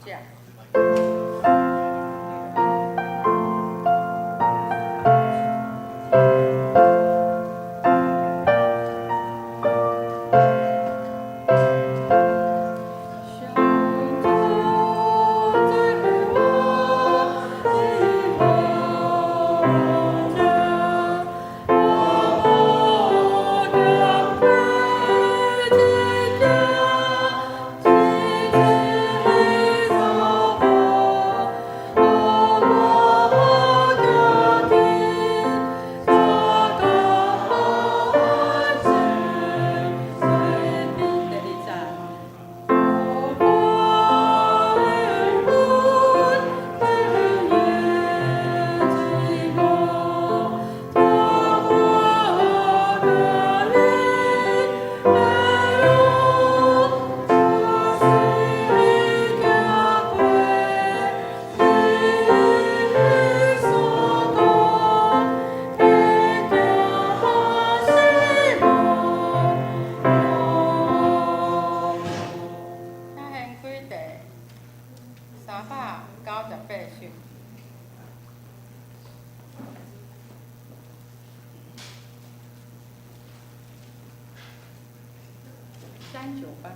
遮。 398首。398。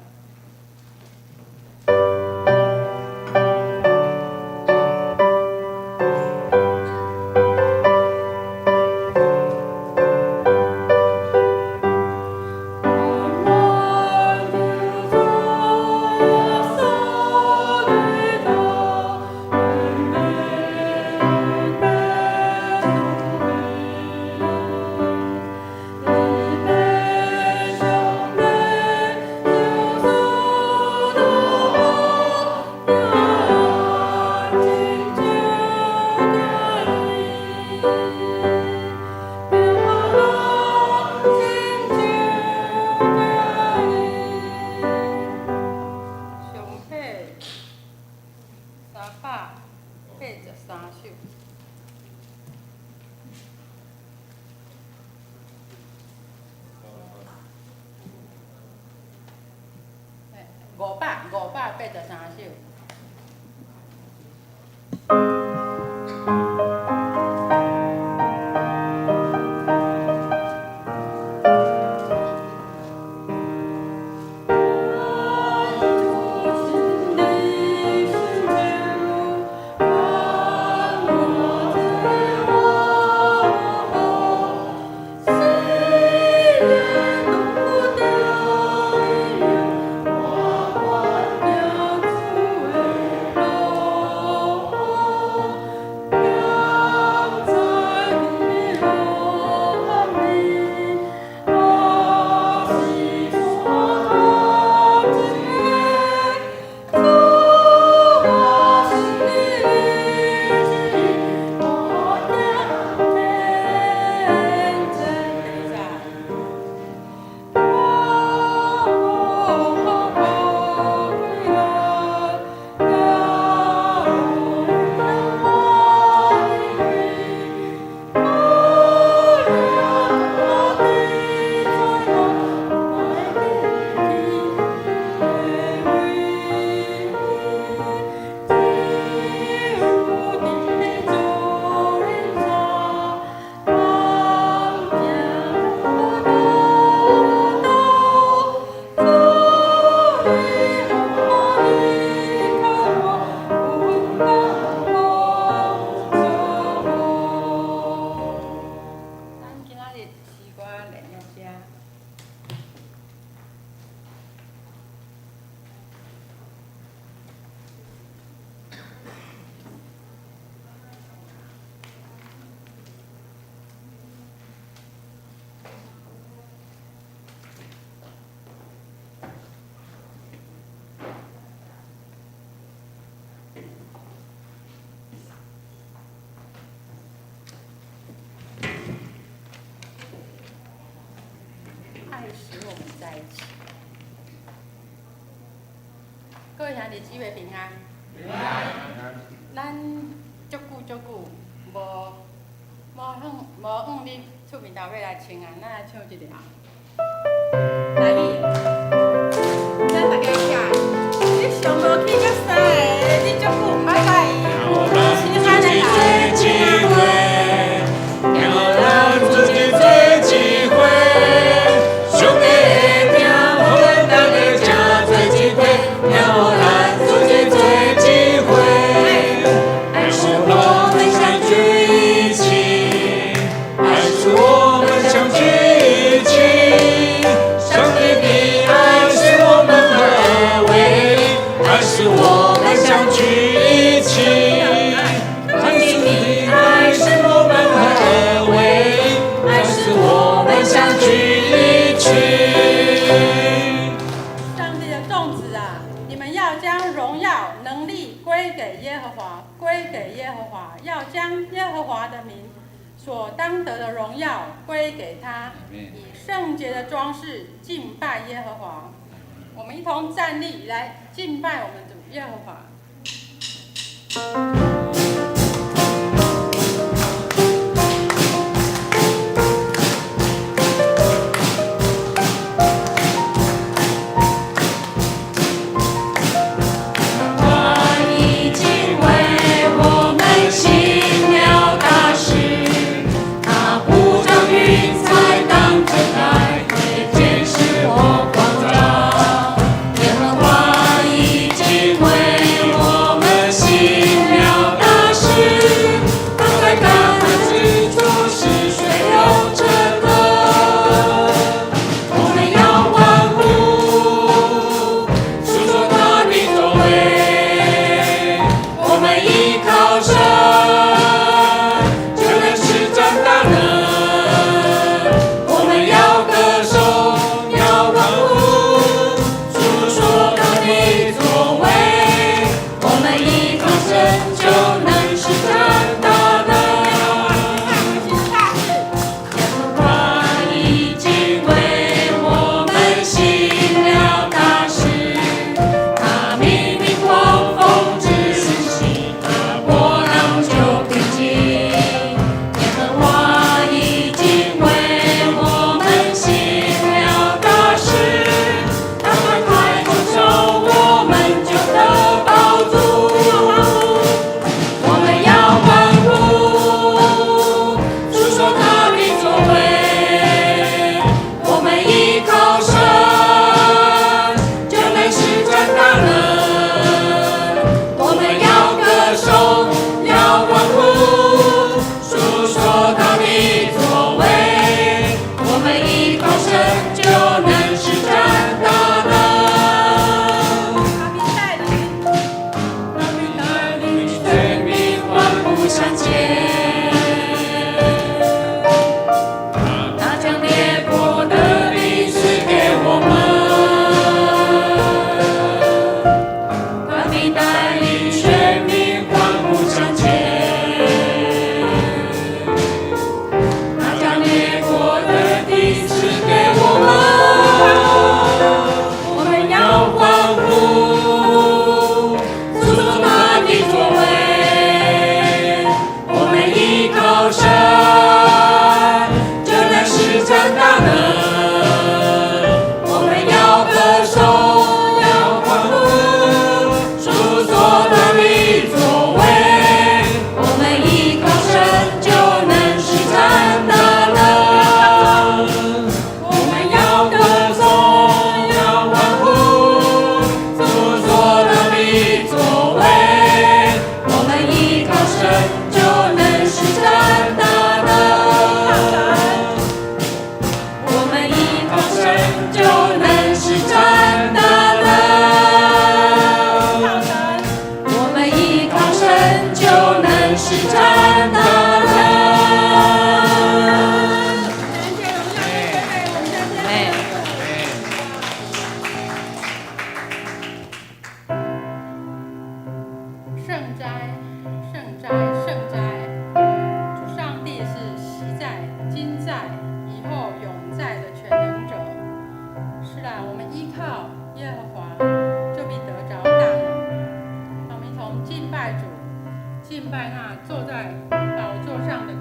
上配383首。583首。爱使我们在一起。各位兄弟姊妹平安。平安。咱足久足久無向你出面頭尾來請安，咱來唱一條。來，咱大家起來，你上無去到三個。聚一起。上帝的愛使我們合而為一，愛使我們相聚一起。上帝的眾子啊，你們要將榮耀、能力歸給耶和華，歸給耶和華，要將耶和華的名所當得的榮耀歸給他，以聖潔的裝飾敬拜耶和華。我們一同站立來敬拜我們主耶和華。他已經為我們行了大事，他鋪張雲彩當遮蓋，夜間使火光照。耶和華已經為我們行了大事，他在乾旱之處使水流成河。我們要歡呼，述說他的作為。我們依靠神，就能施展大能。我們要歌頌，要歡呼，述說他的作為。我們依靠神，就能施展大能。耶和華已經為我們行了大事，他命令狂風止息，波浪就平靜。耶和華已經為我們行了大事，他張開手，我們就得飽足。我們要歡呼，述說他的作為。我們依靠神，就能施展大能。我們要歌頌，要歡呼，述說他的作為。我們依靠神，就能施展大能。他必帶領，他必帶領選民歡呼向前，他將列國的地賜給我們。他必帶領選民歡呼向前，他將列國的地賜給我們。我們要歡呼，述說他的作為。我們依靠神，就能施展大能。我們要歌頌，要歡呼，述說他的作為。我們依靠神，就能施展大能。我們要歌頌，要歡呼，述說他的作為。我們依靠神，就能施展大能。我們依靠神，就能施展大能。我們依靠神，就能施展大能。感謝榮耀歸給我們的天父。聖哉，聖哉，聖哉！主上帝是昔在、今在、以後永在的全能者。是啊，我們依靠耶和華，就必得着大能。讓我們一同敬拜主，敬拜那坐在寶座上的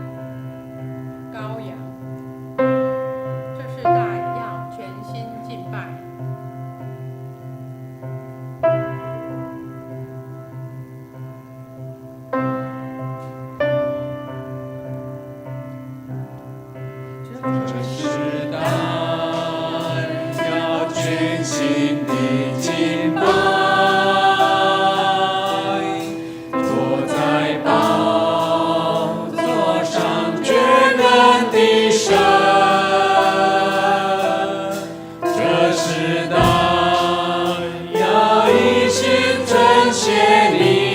羔羊。這世代要全心敬拜。這世代要全心的敬拜，坐在寶座上全能的神。這世代要一心稱謝你。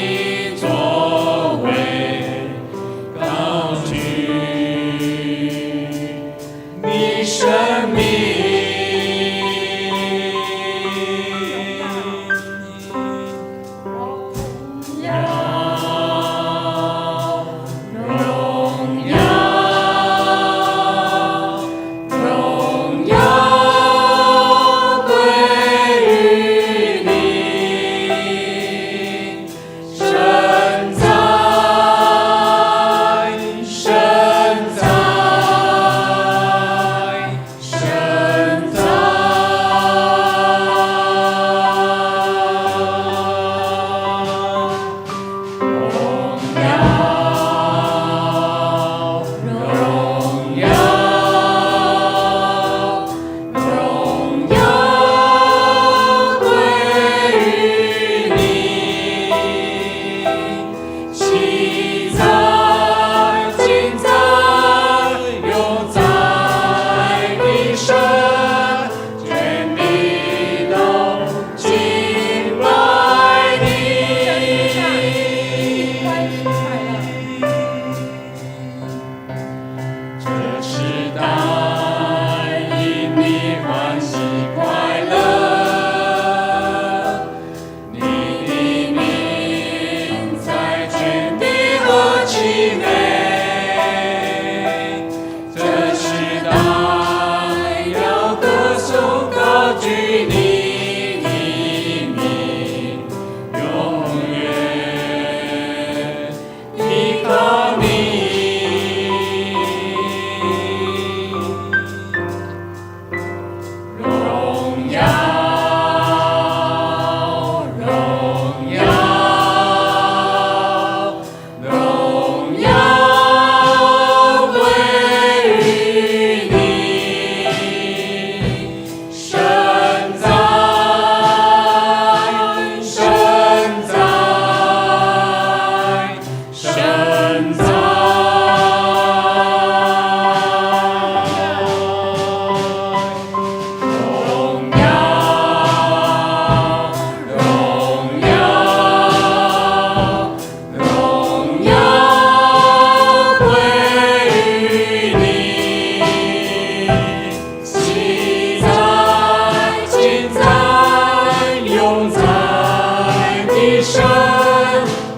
的神，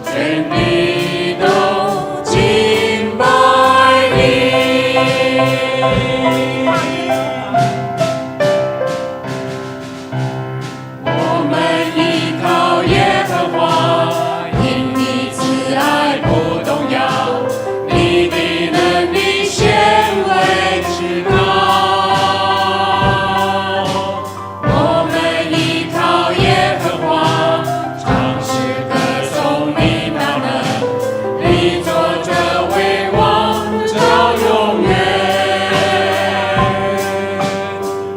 全地都敬拜你。我們依靠耶和華，因你慈愛不動搖，你的能力顯為至高。我們依靠耶和華，唱詩歌頌你大能，你坐著為王，直到永遠。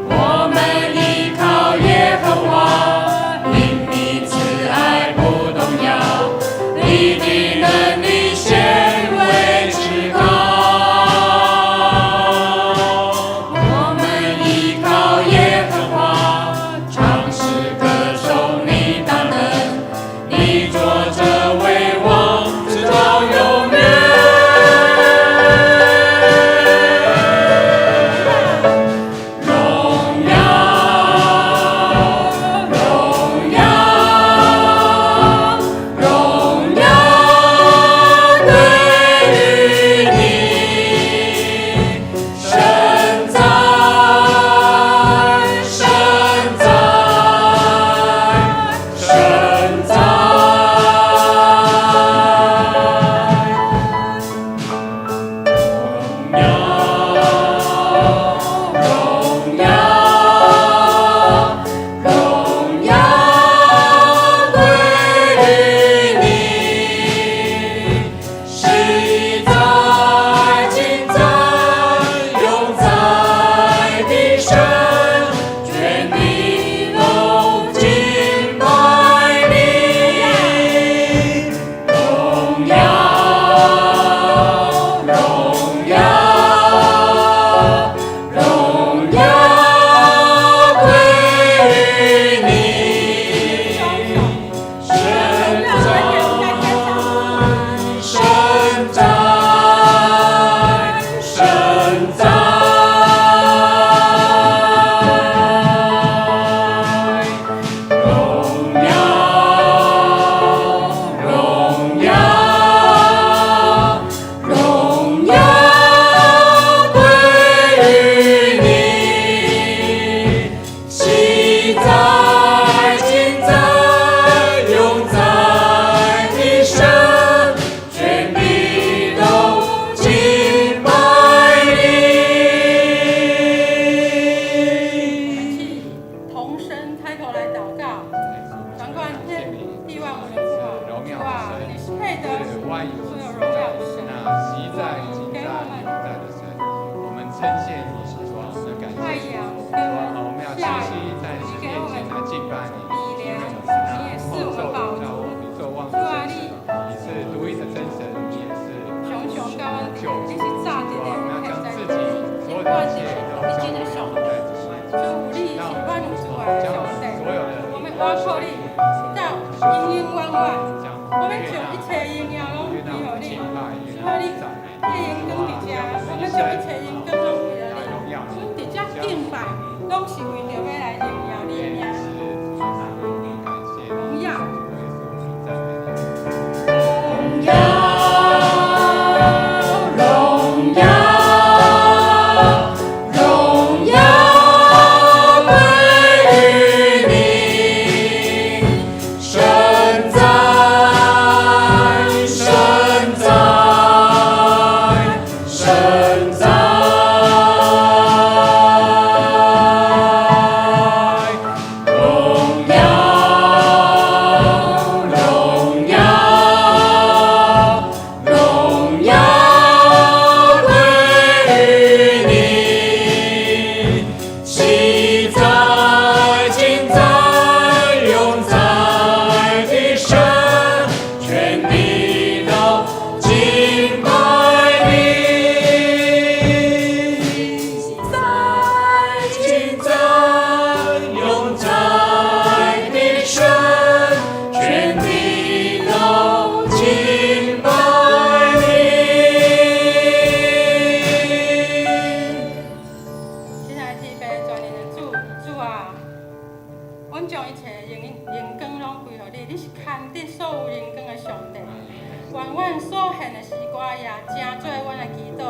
我們依靠耶和華，因你慈愛不動搖，你的能力顯為至高。我們依靠耶和華，唱詩歌頌你大能，你坐著為王，直到永遠。榮耀，榮耀，榮耀歸於你，神在，神在，神在。榮耀，榮耀，榮耀歸於你，昔在、今在、永在的神，全地都敬拜你。榮耀，榮耀，榮耀歸於你，神在，神在，神在。榮耀，榮耀，榮耀歸於你，昔在、今在、永在的神，全地都敬拜你。一起同聲開口來禱告，掌管天地萬物的父啊，主啊，你是配得萬有所有榮耀的神。那昔在、今在、永在的神，我們稱謝你，主啊，我們感謝太你，陽主啊，我們要下屈膝雨，在你你給我的面前們來敬拜你，米因為糧，你是那你也賜創我們造飽宇宙足。宇宙萬物主啊，真你神，你是獨一的真神，你也是常常教阮救你主。是早佇主啊，我們要咧，將現在自己所有的一切都你交給真的上你在你面主前，你是萬有主的將上帝，所有的我們倚靠你，直到永永遠遠。我們將一切榮耀攏歸予你，主啊，你賜榮光佇遮，我們將一切榮光攏歸予你。阮佇遮敬拜，攏是為著欲來榮耀你的名。榮耀。榮耀，榮耀，榮耀歸於你，神在，神在，神在。有榮光的上帝，願阮所獻的詩歌也成做阮的祈禱，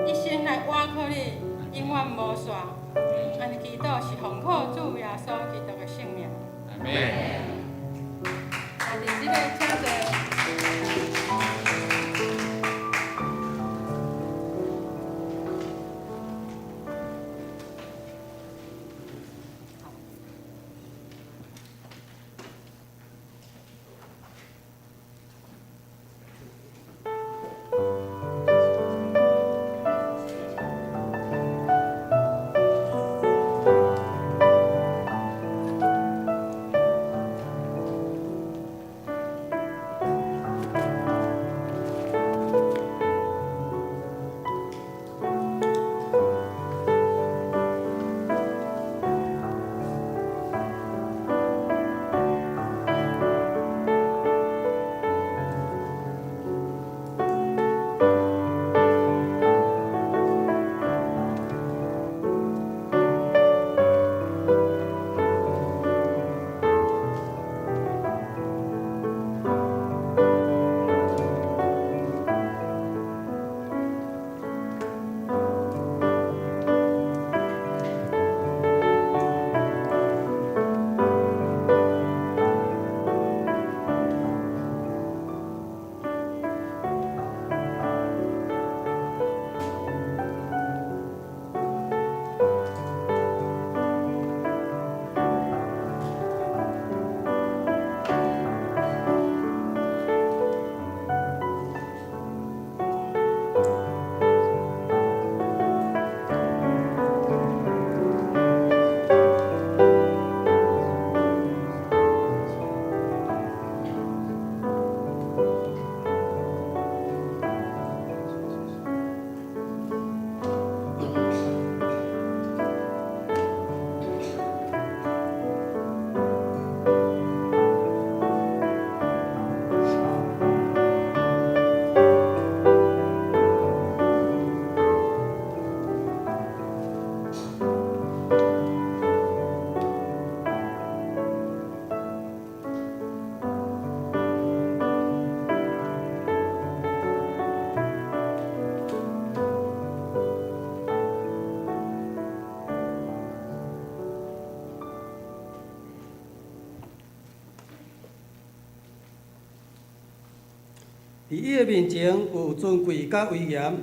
一生來倚靠你，永遠無煞。按呢祈禱是奉靠主耶穌基督的聖名。阿門。啊，佇這个請坐。佇伊的面前有尊貴佮威嚴，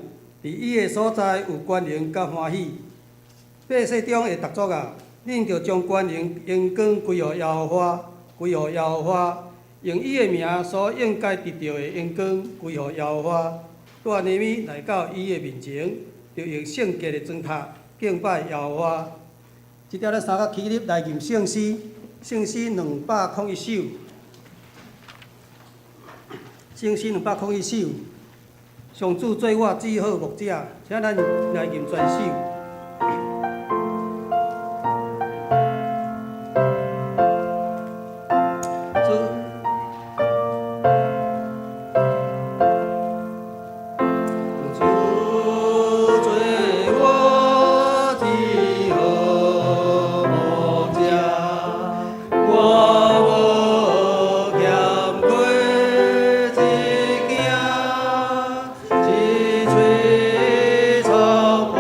佇伊的所在有權能佮歡喜。百姓中的逐族啊，恁著將權能榮光歸予耶和華，歸予耶和華，用伊的名所應該得著的榮光歸予耶和華。帶禮物來到伊的面前，著用聖潔的磚塔敬拜耶和華。這條咱三個起立來吟聖詩，聖詩201首。聖詩201首，上主做我至好牧者，請咱來吟全首。主。一喙草埔。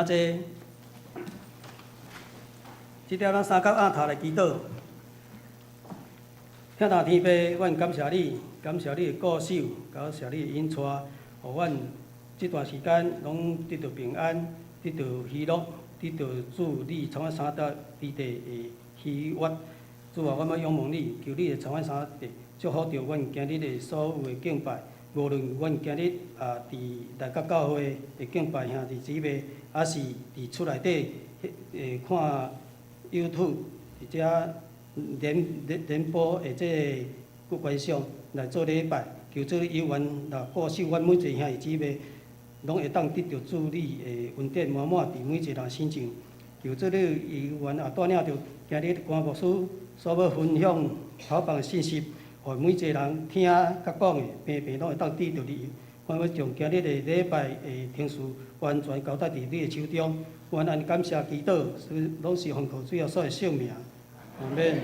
請坐。這條咱三角壓頭來祈禱。天父天父，阮感謝你，感謝你的顧守，感謝你的引帶，予阮這段時間攏得到平安，得到喜樂，得到主你充阮三得之地的喜悅。主啊，阮欲仰望你，求你會充阮三地祝福著阮今日的所有的敬拜。無論阮今日啊，佇來到教會的敬拜兄弟姊妹，抑是佇厝內底會看 YouTube 或者聯聯聯播的這個觀賞來做禮拜，求主你有緣來顧守阮每一個兄弟姊妹，攏會當得著主你的恩典滿滿佇每一個人身上。求主你有緣也帶領著今日關牧師所欲分享頭放的信息，予每一個人聽佮講的，平平攏會當得著你。我欲將今日的禮拜的程序完全交代佇你的手中。阮按呢感謝祈禱，是攏是奉靠主耶穌的聖名。阿們。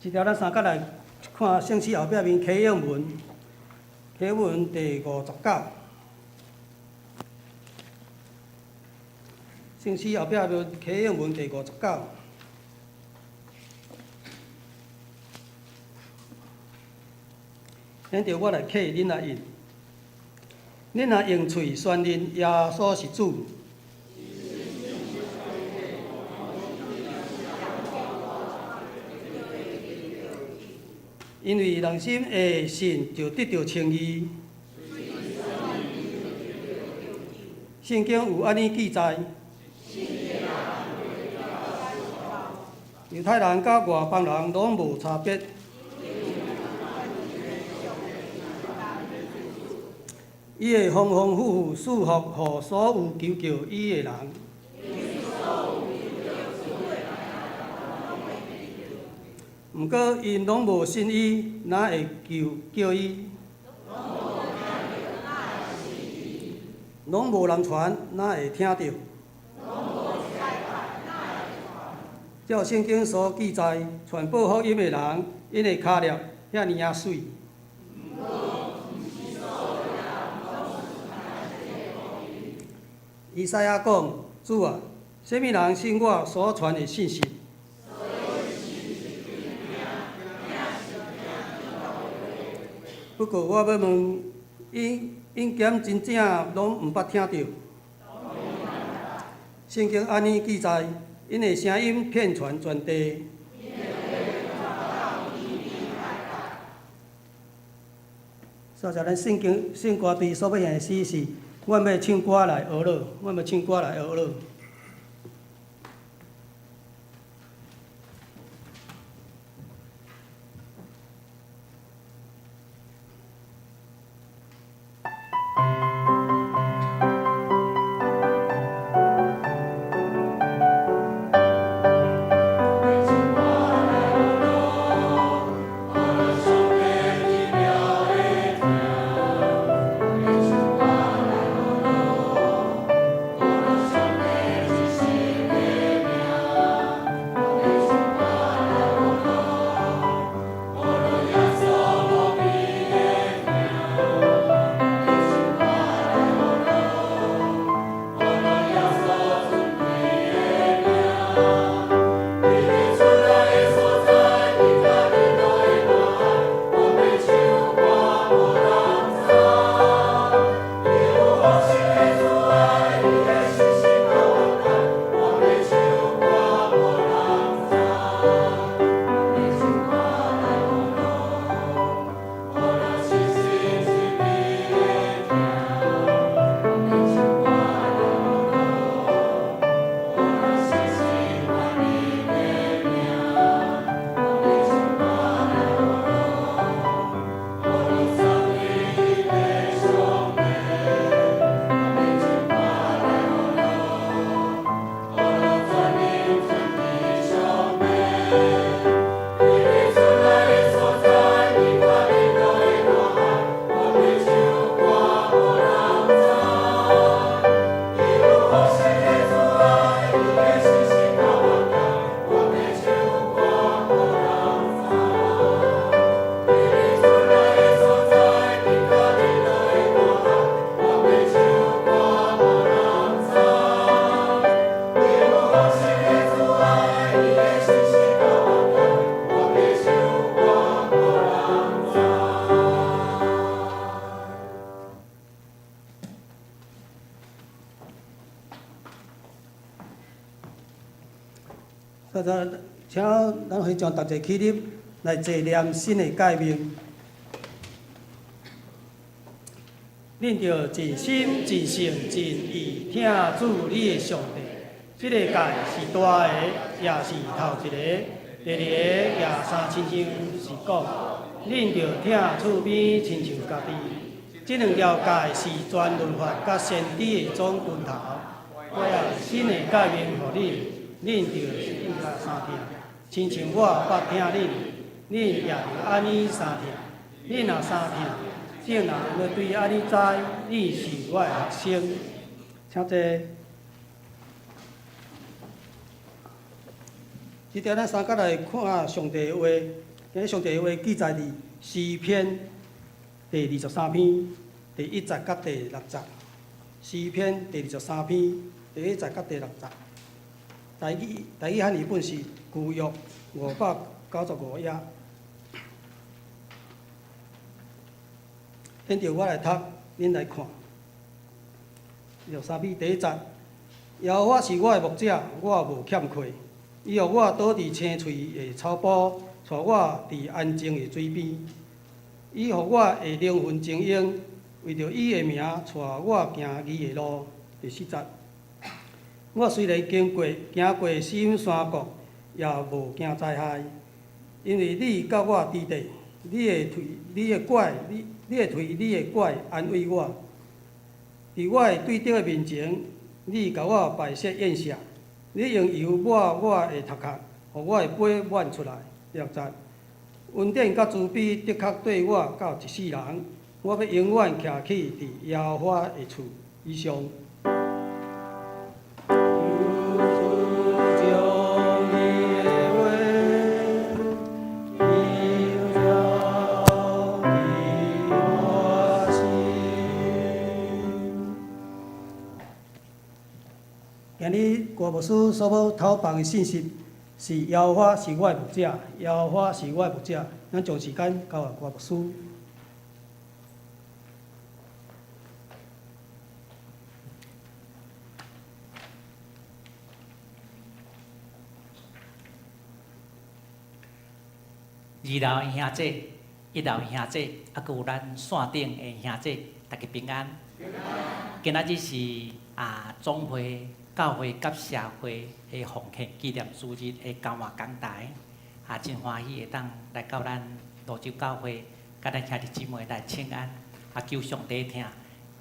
這條咱三角來看聖詩後壁面啟應文，啟應文第59。聖詩後壁面啟應文第59。現在我來啟恁來印，恁若用喙宣認耶穌是主。因為人心會信，就得著稱義。聖經有按呢記載：猶太人佮外邦人攏無差別。伊會豐豐富富賜福予所有求叫伊的人。毋過，𪜶攏無信伊，哪會求叫伊？攏無人傳，哪會聽著？照聖經所記載，傳報福音的人，𪜶的跤粒遐爾仔媠。以賽亞講：主啊，啥物人信我所傳的信息？不過我欲問，𪜶𪜶敢真正攏毋捌聽著？聖經按呢記載，𪜶的聲音遍傳全地。煞來咱聖經聖歌隊所欲獻的詩是：阮欲唱歌來學樂，阮欲唱歌來學樂。大家請咱會眾逐個起立來齊念新的誡命。恁著盡心、盡性、盡意疼主你的上帝。這个誡是大的，也是頭一个。第二个也相親像是講，恁著疼厝邊親像家己。這兩條誡是全律法佮先知的總根頭。我也新的誡命予恁，恁著應該相疼，親像我捌疼恁，恁也著按呢相疼。恁若相疼，眾人會對按呢知，恁是我的學生。請坐。這條咱三角來看上帝的話，今日上帝的話記載佇詩篇第23篇第一節佮第六節。詩篇第二十三篇第一節佮第六節。台語台語漢譯本是舊約595頁。等著我來讀，恁來看。二十三篇第一節，耶和華是我的牧者，我無欠缺。伊予我倒佇青翠的草埔，帶我佇安靜的水邊。伊予我的靈魂充盈，為著伊的名，帶我行義的路。第四節，我雖然經過行過深山谷，也無驚災害，因為你佮我佇咧，你的槌、你的拐、你你的槌、你的拐安慰我。佇我的對敵的面前，你共我擺設宴席，你用油抹我的頭殼，予我的杯滿出來。六節，恩典佮慈悲的確綴我到一世人，我欲永遠徛起佇耶和華的厝。以上。求主將伊的話記牢佇我心。今日郭牧師所欲頭放的信息是耶和華是我的牧者，耶和華是我的牧者。咱將時間交予郭牧師。二樓的兄姐，一樓的兄姐，啊，閣有咱線頂的兄姐，大家平安。今仔日是啊，總會、教會佮社會的奉獻紀念主日的交換講台，啊，真歡喜會當來到咱蘆洲教會，佮咱兄弟姊妹來請安，啊，求上帝疼，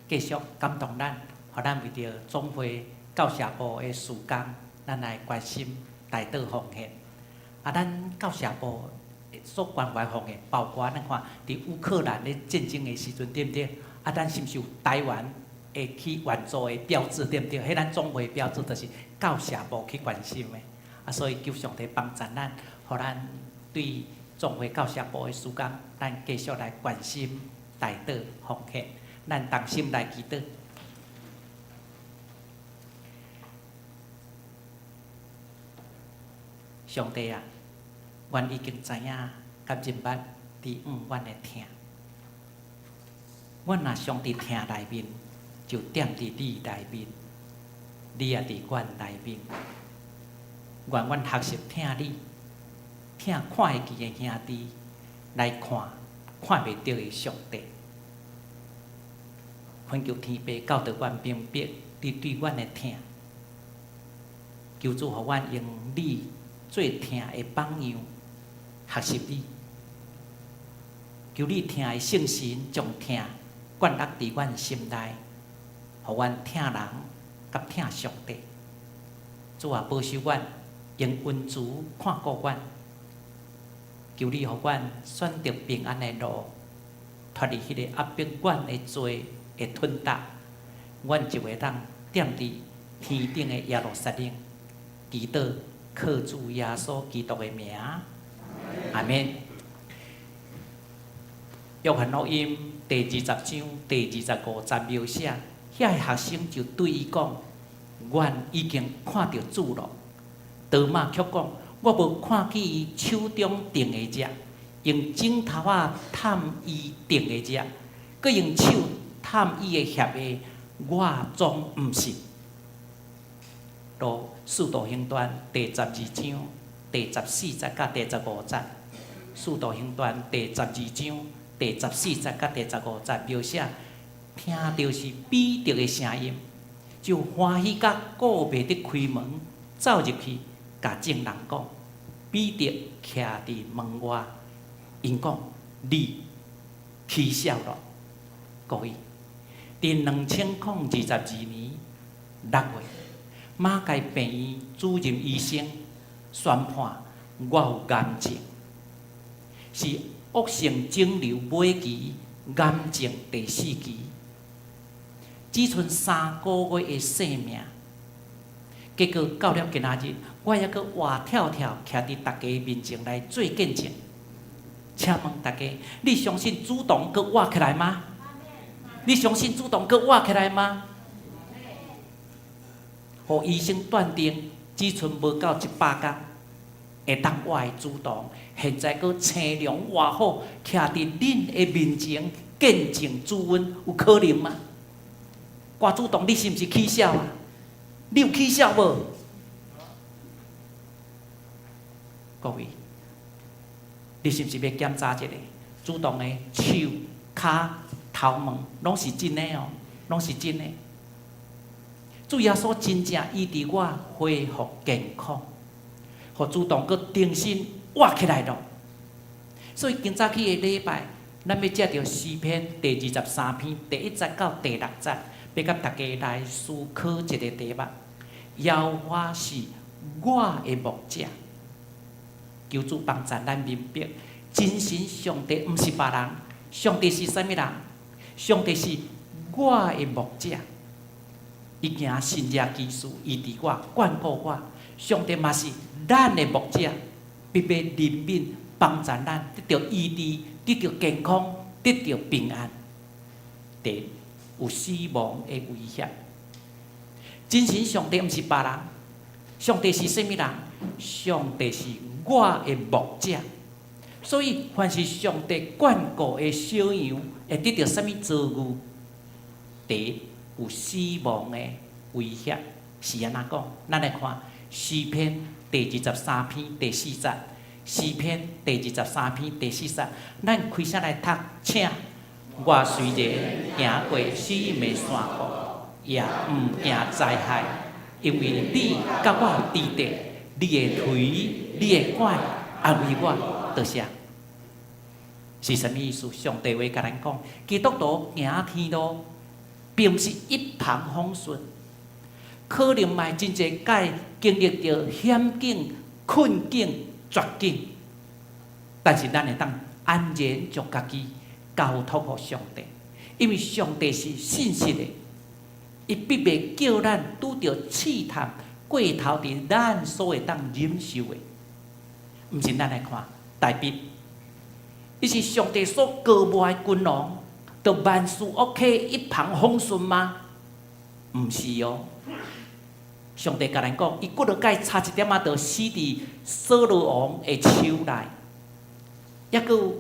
繼續感動咱，予咱為著總會教社部的事工，咱來關心代禱奉獻。啊，咱教社部所關懷奉獻，包括咱看佇烏克蘭咧戰爭的時陣，對毋對？啊，咱是毋是有台灣會去援助的標誌，對毋對？彼咱總會標誌就是教社部去關心的。啊，所以求上帝幫助咱，予咱對總會教社部的事工，咱繼續來關心、代禱、奉獻，咱同心來祈禱。上帝啊，阮已經知影佮認捌你向阮的疼。阮若常佇疼內面，就踮佇你內面，你也佇阮內面。願阮學習疼你，疼看會見的兄弟，來看看袂著的上帝。懇求天父教導阮明白你對阮的疼。求主予阮用你做疼的榜樣，學習你。求你疼的聖神將疼灌落佇阮心內，予阮疼人佮疼上帝。主啊，保守阮，用恩慈看顧阮。求你予阮選擇平安的路，脫離彼個壓迫阮的罪的吞擔，阮就會當踮佇天頂的耶路撒冷，祈禱靠主耶穌基督的名，阿們。約翰福音第20章第25節描寫，遐个學生就對伊講：阮已經看著主囉。多馬卻講：我無看見伊手中釘的跡，用指頭仔探伊釘的跡，閣用手探伊的脅下，我總毋信。路使徒行傳第12章第十四節佮第十五節，使徒行傳第十二章第十四節佮第十五節描寫，聽著是彼得的聲音，就歡喜甲顧袂得開門，走入去，共眾人講，彼得徛佇門外，𪜶講你起痟囉。各位，佇2022年6月，馬偕病院主任醫生宣判我有癌症，是惡性腫瘤尾期癌症第四期，只賰3個月的性命。結果到了今仔日，我猶閣活跳跳徛佇大家面前來做見證。請問大家，你相信主動閣活起來嗎？你相信主動閣活起來嗎？予醫生斷定，只賰無夠100工會當活的主動，現在閣青龍活虎，徛佇恁的面前見證主恩，有可能嗎？郭主動，你是毋是起痟啊？你有起痟無？各位，你是毋是欲檢查一下？主動的手、跤、頭毛，攏是真的哦，攏是真的。主耶穌真正醫治我恢復健康，予主動閣重新活起來囉。所以今早起的禮拜，咱欲藉著詩篇第二十三篇第一節到第六節，欲佮大家來思考一个題目：耶和華是我的牧者。求主幫助咱明白，真神上帝毋是別人，上帝是啥物人？上帝是我的牧者。伊行神蹟奇事，醫治我，眷顧我。上帝嘛是咱的牧者，必欲憐憫幫助咱得著醫治，得著健康，得著平安。第一，有死亡的威脅。真神上帝毋是別人，上帝是啥物人？上帝是我的牧者。所以，凡是上帝眷顧的小羊，會得著啥物遭遇？第一，有死亡的威脅，是按怎講？咱來看詩篇第二十三篇第四節。詩篇第二十三篇第四節，咱開聲來讀，請。我雖然行過死蔭的山谷，也毋驚災害，因為你佮我佇咧，你的槌，你的拐安慰我。多謝。是啥物意思？上帝話共咱講，基督徒行天路，並毋是一帆風順，可能嘛會真濟擺經歷著險境、困境、絕境，但是咱會當安然將家己交託予上帝，因為上帝是信實的，伊必袂叫咱拄著試探過頭佇咱所會當忍受的。毋是咱來看，大衛，伊是上帝所膏抹的君王，就萬事 OK 一帆風順嗎？毋是哦。上帝共咱講，伊幾落擺差一點仔就死佇掃羅王的手內，抑閣有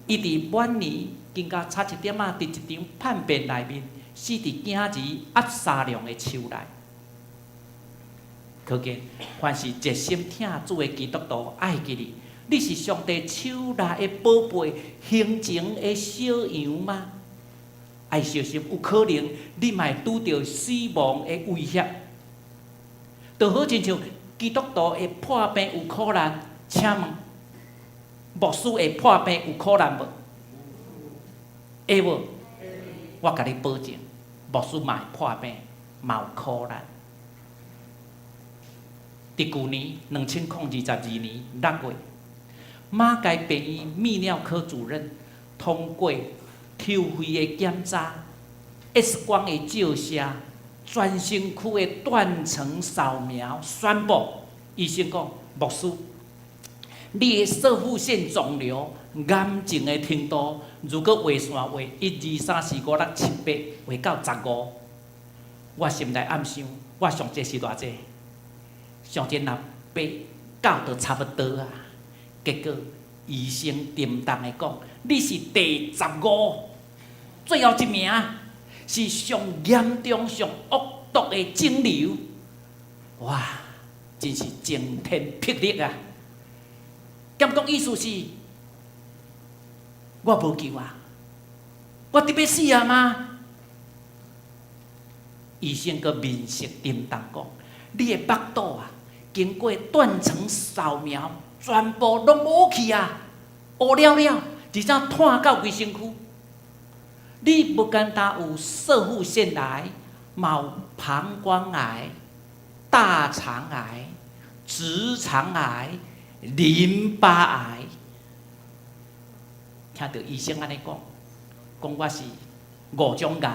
伊佇晚年更加差一點仔，佇一場叛變內面死佇囝兒押沙龍的手內。可見，凡是熱心疼主的基督徒，愛記得，你是上帝手內的寶貝，胸前的小羊嗎？愛小心，有可能你嘛會拄著死亡的威脅。就好親像基督徒會破病有苦難，請問牧師會破病有苦難無？會無？我共你保證，牧師嘛會破病，嘛有苦難。佇舊年2022年6月，馬偕病院泌尿科主任通過抽血的檢查、X 光的照射、全身軀的斷層掃描，宣布醫生講，牧師，你的攝護腺腫瘤癌症的程度，如果畫線畫一二三四五六七八，畫到十五，我心內暗想，我上濟是偌濟？上濟若八九就差不多啊。結果醫生沉重的講，你是第十五，最後一名，是上嚴重、上惡毒的腫瘤。哇！真是晴天霹靂啊！講意思是，我無救啊，我得欲死啊嗎？醫生閣面色沉重講：你的腹肚啊，經過斷層掃描，全部攏烏去啊，烏了了，而且湠到規身軀。你無簡單有攝護腺癌，嘛有膀胱癌、大腸癌、直腸癌、淋巴癌。聽著醫生按呢講，講我是五種癌，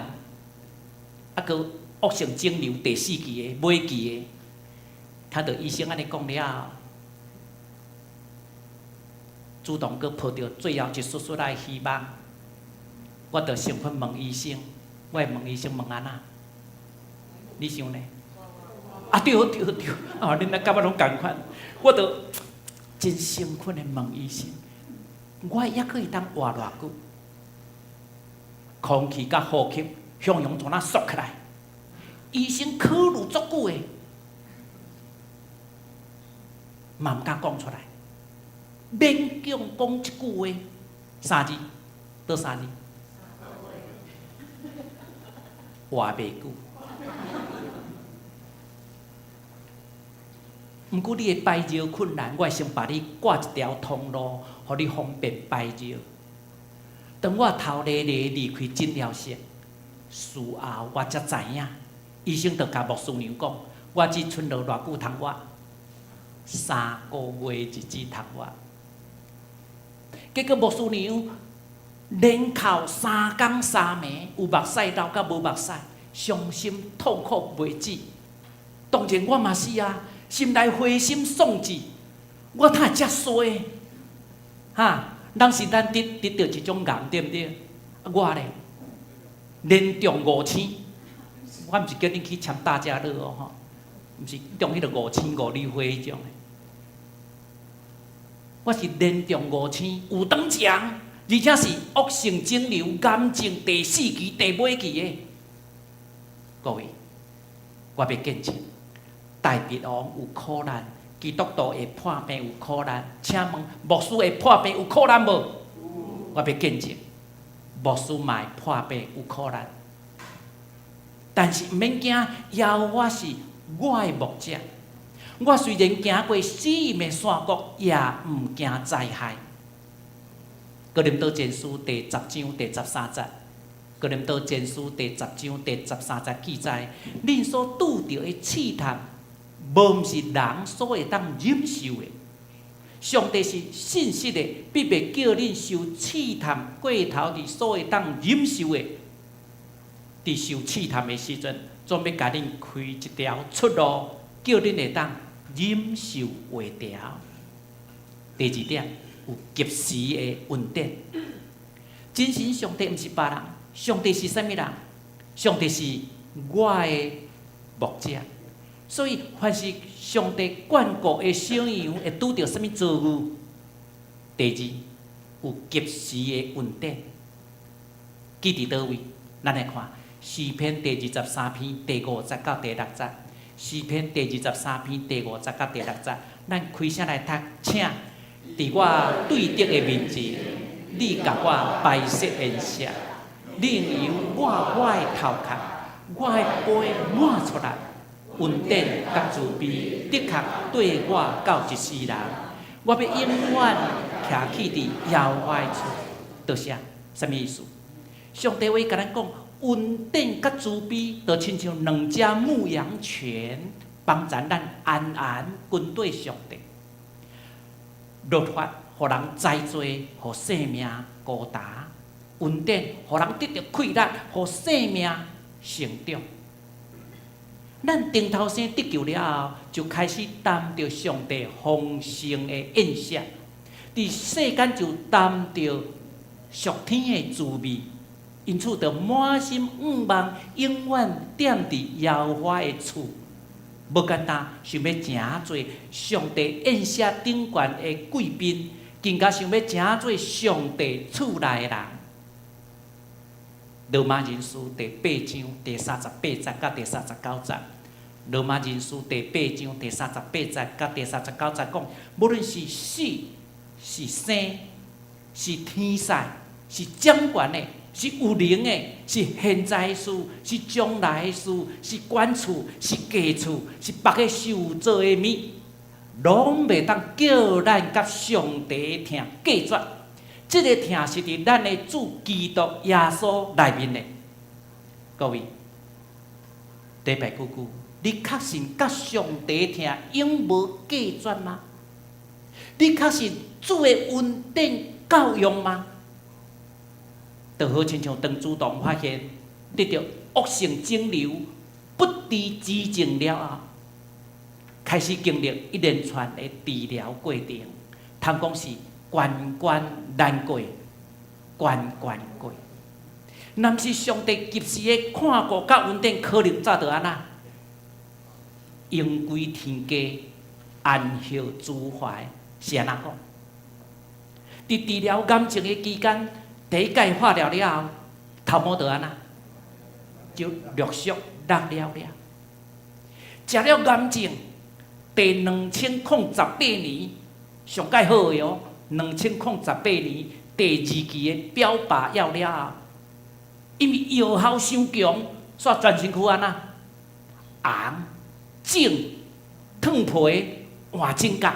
啊，閣惡性腫瘤第四期的尾期的。聽著醫生按呢講了，主動閣抱著最後一絲絲仔的希望。我就誠懇問醫生，我會問醫生問按怎？你想呢？啊對對對，啊恁若感覺攏仝款，我就真誠懇的問醫生，我猶閣會當活偌久？空氣佮呼吸，雄雄從那縮起來。醫生考慮足久的，嘛毋敢講出來，勉強講一句話，三字，佗三字？活袂久。毋過你的排尿困難，我會先共你掛一條通路，予你方便排尿。當我頭咧咧離開診療室，事後我才知影，醫生就共牧師娘講，我只賰落偌久通活？3個月日子通活。結果牧師娘連哭三工三暝，有目屎流甲無目屎，傷心痛哭袂止。當然我嘛是啊，心內灰心喪志，我哪會遮衰？哈，人是咱得得著一種癌，對毋對？我咧連中五星，我毋是叫恁去簽大家樂哦，吼，毋是中彼个五星五里花彼種的。我是連中五星有當獎，而且是惡性腫瘤癌症第四期第尾期的。各位，我欲見證，大衛王有苦難，基督徒會破病有苦難，請問牧師會破病有苦難無？我欲見證，牧師嘛會破病有苦難，但是毋免驚，耶和華是我的牧者。我雖然行過死蔭的山谷，也毋驚災害。哥林多前書第十章第十三節，哥林多前書第十章第十三節記載：恁所拄著的試探，無毋是人所會當忍受的。上帝是信實的，必袂叫恁受試探過頭，你所會當忍受的。佇受試探的時陣，總欲共恁開一條出路，叫恁會當忍受會牢。第二點，有及時的恩典。真神上帝毋是別人，上帝是啥物人？上帝是我的牧者。所以，凡是上帝眷顧的小羊，會拄著啥物遭遇？第二，有及時的恩典。記佇佗位？咱來看詩篇第二十三篇第五節到第六節。詩篇第二十三篇第五節到第六節，咱開聲來讀，請佇我對敵的面前，你共我擺設筵席，你用油抹我的頭殼，我的杯滿出來。恩典佮慈悲，的確綴我到一世人。我欲永遠徛起佇耶和華的厝。多謝，啥物意思？上帝話共咱講，恩典佮慈悲，就親像兩隻牧羊犬，幫助咱安安跟綴上帝。律法予人災災，予性命孤單；恩典予人得著氣力，予性命成長。咱頂頭生得救了後，就開始擔著上帝豐盛的宴席，佇世間就擔著屬天的滋味，因此就滿心向望，永遠踮佇耶和華的厝。無簡單，想欲成做上帝宴席頂懸的貴賓，更加想欲成做上帝厝內的人。羅馬人書第八章第三十八節佮第三十九節。羅馬人書第八章第三十八節佮第三十九節講，無論是死、是星，是天使，是掌權的，是有能的，是現在的事，是將來的事，是管處，是過處，是別个受造的物，攏袂當叫咱佮上帝的疼隔絕。這个疼是佇咱的主基督耶穌內面的。各位，禮拜久久，你確信佮上帝的疼永無隔絕嗎？你確信主的恩典夠用嗎？就好親像當主動發現得著惡性腫瘤不治之症了後，開始經歷一連串的治療過程，通講是關關難過，關關過。若毋是上帝及時的看顧佮恩典，可能早就按怎？榮歸天家，安息主懷，是按怎講？佇治療癌症的期間，第一擺化療了後，頭毛就按怎？就陸續落了了。食了癌症，第2018年上蓋好的哦，2018年第二期的標靶藥了後，因為藥效傷強，煞全身軀按怎？紅、腫、燙皮、換指甲。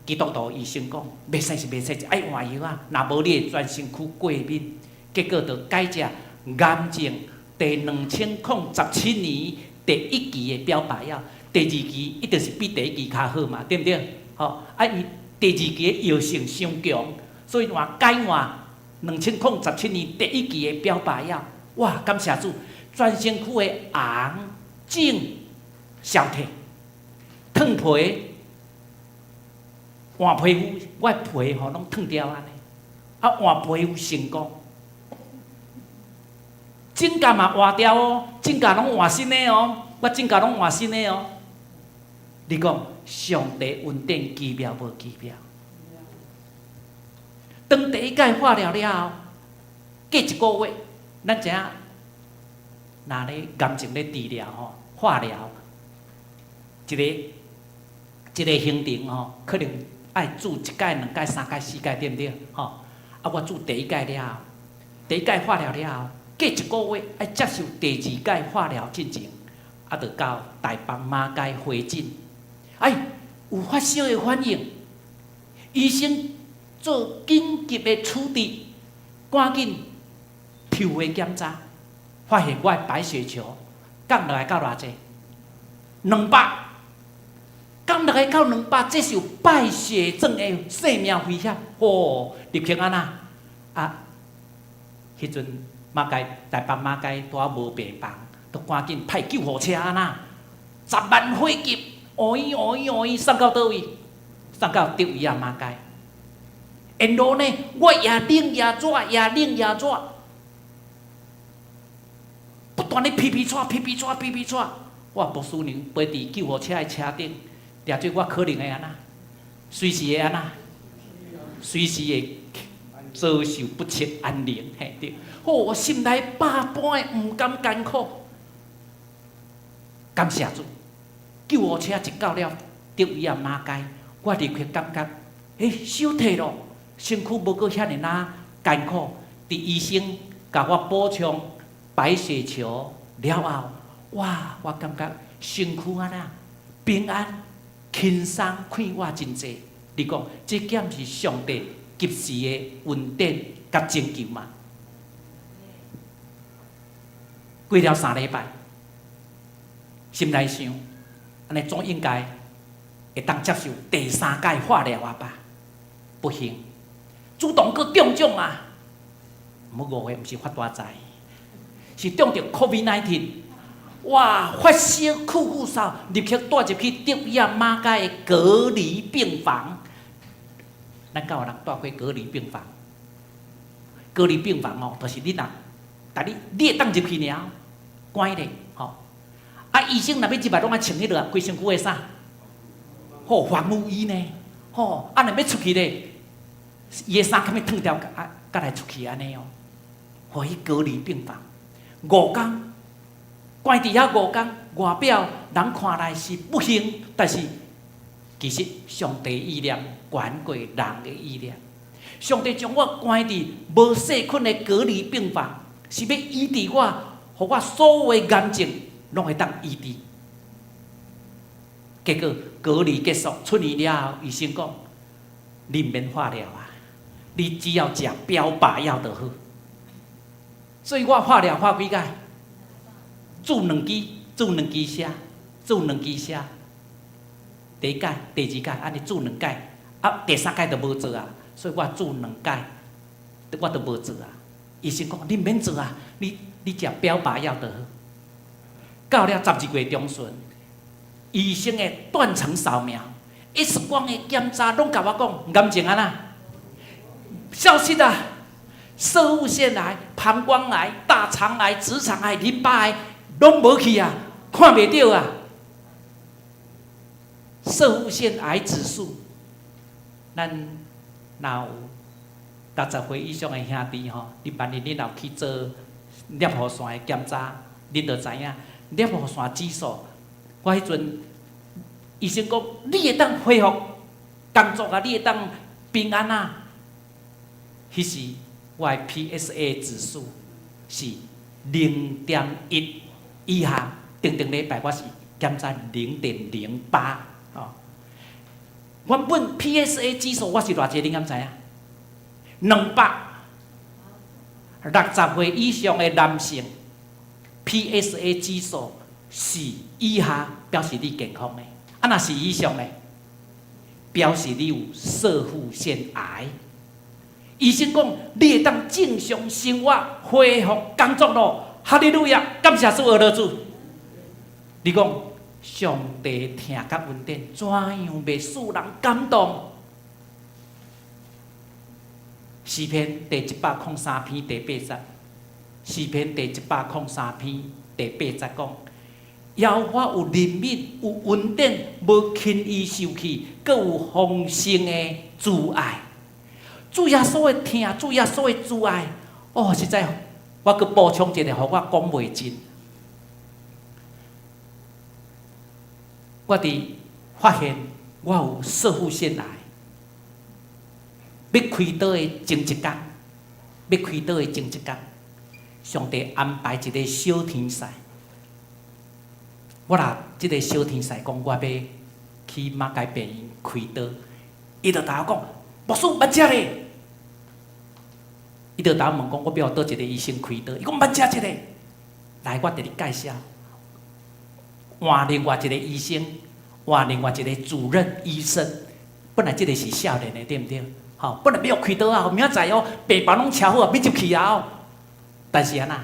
基督徒醫生講，袂使是袂使，愛換藥啊！若無你會全身軀過敏，結果就改食癌症第2017年第一期的標靶藥，第二期一定是比第一期較好嘛，對毋對？吼，啊，伊第二期的藥性傷強，所以換改換2017年第一期的標靶藥。哇，感謝主，全身軀的紅、腫消退，燙皮。換皮膚，我的皮吼攏燙掉按呢，啊換皮膚成功，指甲嘛換掉哦，指甲攏換新的哦，我指甲攏換新的哦。你講上帝恩典奇妙無奇妙？當第一擺化療了後，過一個月，咱知影，若咧癌症咧治療吼，化療，一个一个行程吼，可能愛注一擺、兩擺、三擺、四擺，對毋對？吼，啊，我注第一擺了後，第一擺化療了後，過一個月愛接受第二擺化療進前，啊，就到台北馬偕回診，哎，有發燒的反應，醫生做緊急的處置，趕緊抽血檢查，發現我的白血球降落來到偌濟？200。降落來到兩百，這是有敗血症的生命危險。吼，立刻按怎？啊，彼陣馬偕台北馬偕拄仔無病房，就趕緊派救護車按怎？10萬火急，哦咦哦咦哦咦，送到佗位？送到竹圍仔馬偕。沿路呢，我也冷也熱，也冷也熱，不斷咧皮皮掣，皮皮掣，皮皮掣。我牧師娘陪佇救護車的車頂。定做我可能會按怎？隨時會按怎？隨時會遭受不測安寧，嘿對。好，我心內百般的毋甘艱苦。感謝主，救護車一到了，竹圍仔馬偕，我立刻感覺，欸，小退咯，身軀無閣遐爾若艱苦。佇醫生共我補充白血球了後，哇，我感覺身軀按怎平安。輕鬆快活真濟，你講這敢是上帝及時的恩典佮拯救嗎？過了3禮拜，心內想，按呢總應該會當接受第三擺化療啊吧？不幸，主動閣中獎啊！毋好誤會，毋是發大財，是中著 COVID-19。哇！發燒、咳咳嗽，立刻帶入去竹圍仔馬偕的隔離病房。咱敢有人蹛過隔離病房？隔離病房哦，就是你若，但你你會當入去爾，關咧吼。啊，醫生若欲入來，攏愛穿彼个規身軀的衫，吼，防護衣呢，吼，啊，若欲出去咧，伊的衫較欲脫掉，啊，才來出去按呢哦。予去隔離病房5工。關佇遐5工，外表人看來是不幸，但是其實上帝意念懸過人的意念。上帝將我關佇無細菌的隔離病房，是欲醫治我，予我所有的癌症攏會當醫治。結果隔離結束出院了後，醫生講：你毋免化療啊，你只要食標靶藥就好。所以我化療化幾擺？注兩支，注兩支射，注兩支射。第一擺、第二擺，按呢注兩擺，啊，第三擺就無做啊。所以我注兩擺，我都無做啊。醫生講你毋免做啊，你食標靶藥就好。到了12月中旬，醫生的斷層掃描、X 光的檢查，攏共我講癌症按怎？消失啊！攝護腺癌、膀胱癌、大腸癌、直腸癌、淋巴癌，攏無去啊，看袂著啊！攝護腺癌指數，咱若有60歲以上的兄弟吼，你萬一你若有去做攝護腺的檢查，恁就知影攝護腺指數。我彼陣醫生講，你會當恢復工作啊，你會當平安啊。彼時我的 PSA 指數是0.1以下，頂頂禮拜我是檢查0.08吼。原本 PSA 指數我是偌濟，你敢知影？200。60歲以上的男性，PSA 指數是以下，表示你健康的；啊，若是以上呢，表示你有攝護腺癌。醫生講，你會當正常生活，恢復工作咯。哈利路亞，感謝主，阿羅主。你講上帝疼佮恩典，怎樣袂使人感動？詩篇第103篇第八節，詩篇第103篇第八節講：耶和華有憐憫，有恩典，無輕易受氣，閣有豐盛的慈愛。主耶穌的疼，主耶穌的慈愛，哦，實在，我閣補充一下，予我講袂盡。我佇發現我有攝護腺癌，欲開刀的前一工，欲開刀的前一工，上帝安排一個小天使。我若這個小天使講我欲去馬偕病院開刀，伊就共我講：牧師慢食咧。伊就共我問講：我欲予佗一個醫生開刀？伊講慢食一下，來，我佇你介紹，換另外一個醫生，換另外一個主任醫生。本來這個是少年的，對毋對？吼，本來欲予開刀啊，明仔載哦，病房攏車好啊，欲入去啊哦。但是按怎，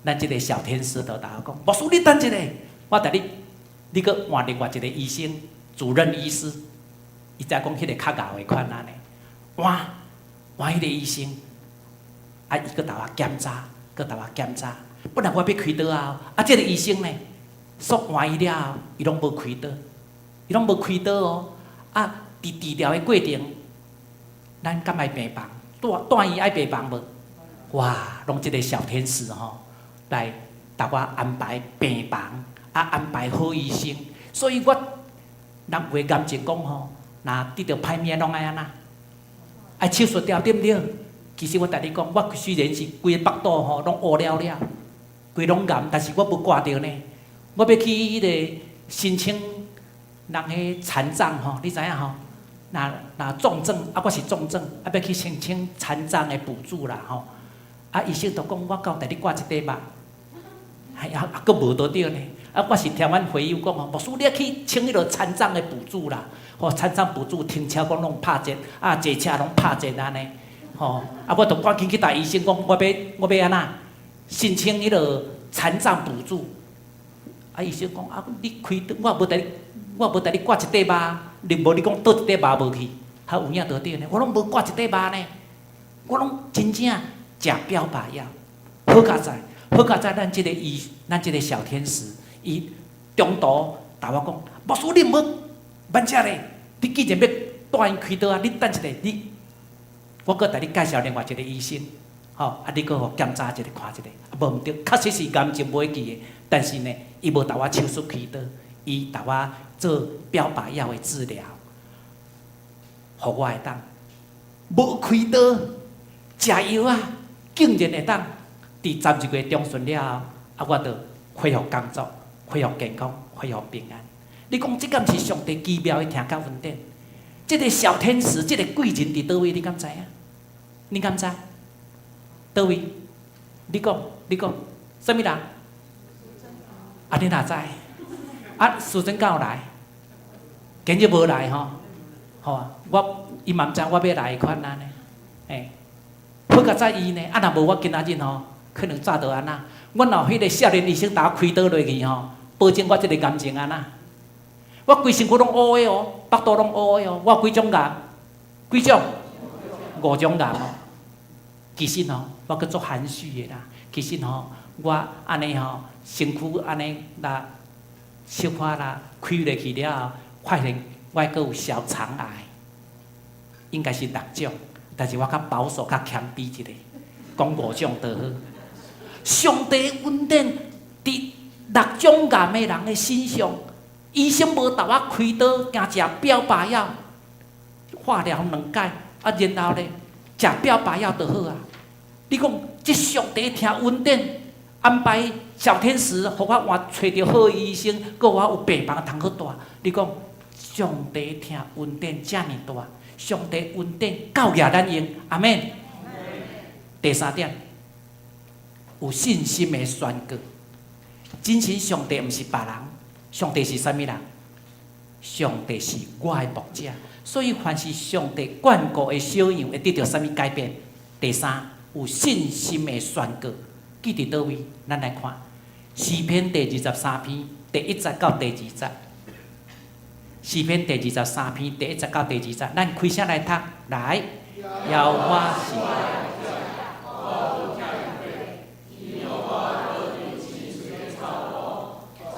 咱這個小天使就共我講：牧師，你等一下，我帶你，你閣換另外一個醫生，主任醫師。伊才講彼個較𠢕的款按呢，換換彼個醫生。啊！伊閣共我檢查，閣共我檢查。本來我欲開刀啊，啊！這個醫生呢，煞換伊了後，伊攏無開刀，伊攏無開刀哦。啊！佇治療的過程，咱敢愛病房？住院愛病房無？哇！攏這個小天使吼，來共我安排病房，啊，安排好醫生。所以我人有的癌症講吼，若得著歹物攏愛按怎？愛手術掉對毋對？其實我共你講，我雖然是規个腹肚吼攏烏了了，規攏癌，但是我無割著呢。我欲去彼个申請人彼殘障吼，你知影吼？若若重症啊，我是重症，啊欲去申請殘障的補助啦吼。啊，醫生就講我敢有共你割一塊肉？哎呀，啊，閣無倒對呢。啊，我是聽阮會友講吼，牧師你愛去請彼落殘障的補助啦。吼，殘障補助停車講攏拍折，啊，坐車攏拍折按呢。吼，啊，我就趕緊去共醫生講，我欲按怎申請彼落殘障補助。啊，醫生講啊，你開刀，我無共你，我無共你割一塊肉，你無你講佗一塊肉無去，較有影倒對呢？我攏無割一塊肉呢，我攏真正食標靶藥。好佳哉，好佳哉，咱這個醫，咱這個小天使，伊中途共我講，牧師你毋好慢食咧，你既然欲住院開刀啊，你等一下，你。我閣共你介紹另外一個醫生，吼，啊，你閣予檢查一下看一下，啊，無毋對，確實是癌症尾期的，但是呢，伊無共我手術開刀，伊共我做標靶藥的治療。予我會當無開刀，食藥仔，竟然會當佇12月中旬了後，啊，我就恢復工作，恢復健康，恢復平安。你講這敢是上帝奇妙的疼佮恩典？這个小天使，這个貴人佇佗位？你敢知影？你敢知？佗位？你講，你講，啥物人？啊，你哪知？啊，淑珍敢有來？今日無來吼，吼，我伊嘛毋知我欲來的款按呢，欸，好佳哉伊呢，啊，若無我今仔日吼，可能早就按怎？阮若有彼个少年醫生共我開刀落去吼，保證我這个癌症按怎？我規身軀攏烏的哦，腹肚攏烏的哦，我有幾種癌？幾種？五種癌哦。其實吼，我閣足含蓄的啦。其實吼，我按呢吼，身軀按呢啦，小可啦開落去了後，發現我閣有小腸癌，應該是六種，但是我較保守、較謙卑一下，講五種就好。上帝恩典佇六種癌的人的身上，醫生無共我開刀，驚食標靶藥，化療兩擺，啊，然後咧食標靶藥就好啊。你講這上帝疼恩典安排小天使，予我換揣著好醫生，閣我有病房通去蹛。你講上帝疼恩典遮爾大，上帝恩典夠額咱用，阿們。第三點，有信心的宣告。真實上帝毋是別人，上帝是啥物人？上帝是我的牧者，所以凡是上帝眷顧的小羊，會得著啥物改變？第三，有信心的宣告，記佇佗位？咱來看詩篇第23篇第一節到第二節。詩篇第二十三篇第一節到第二節，咱開聲來讀，來，耶和華是。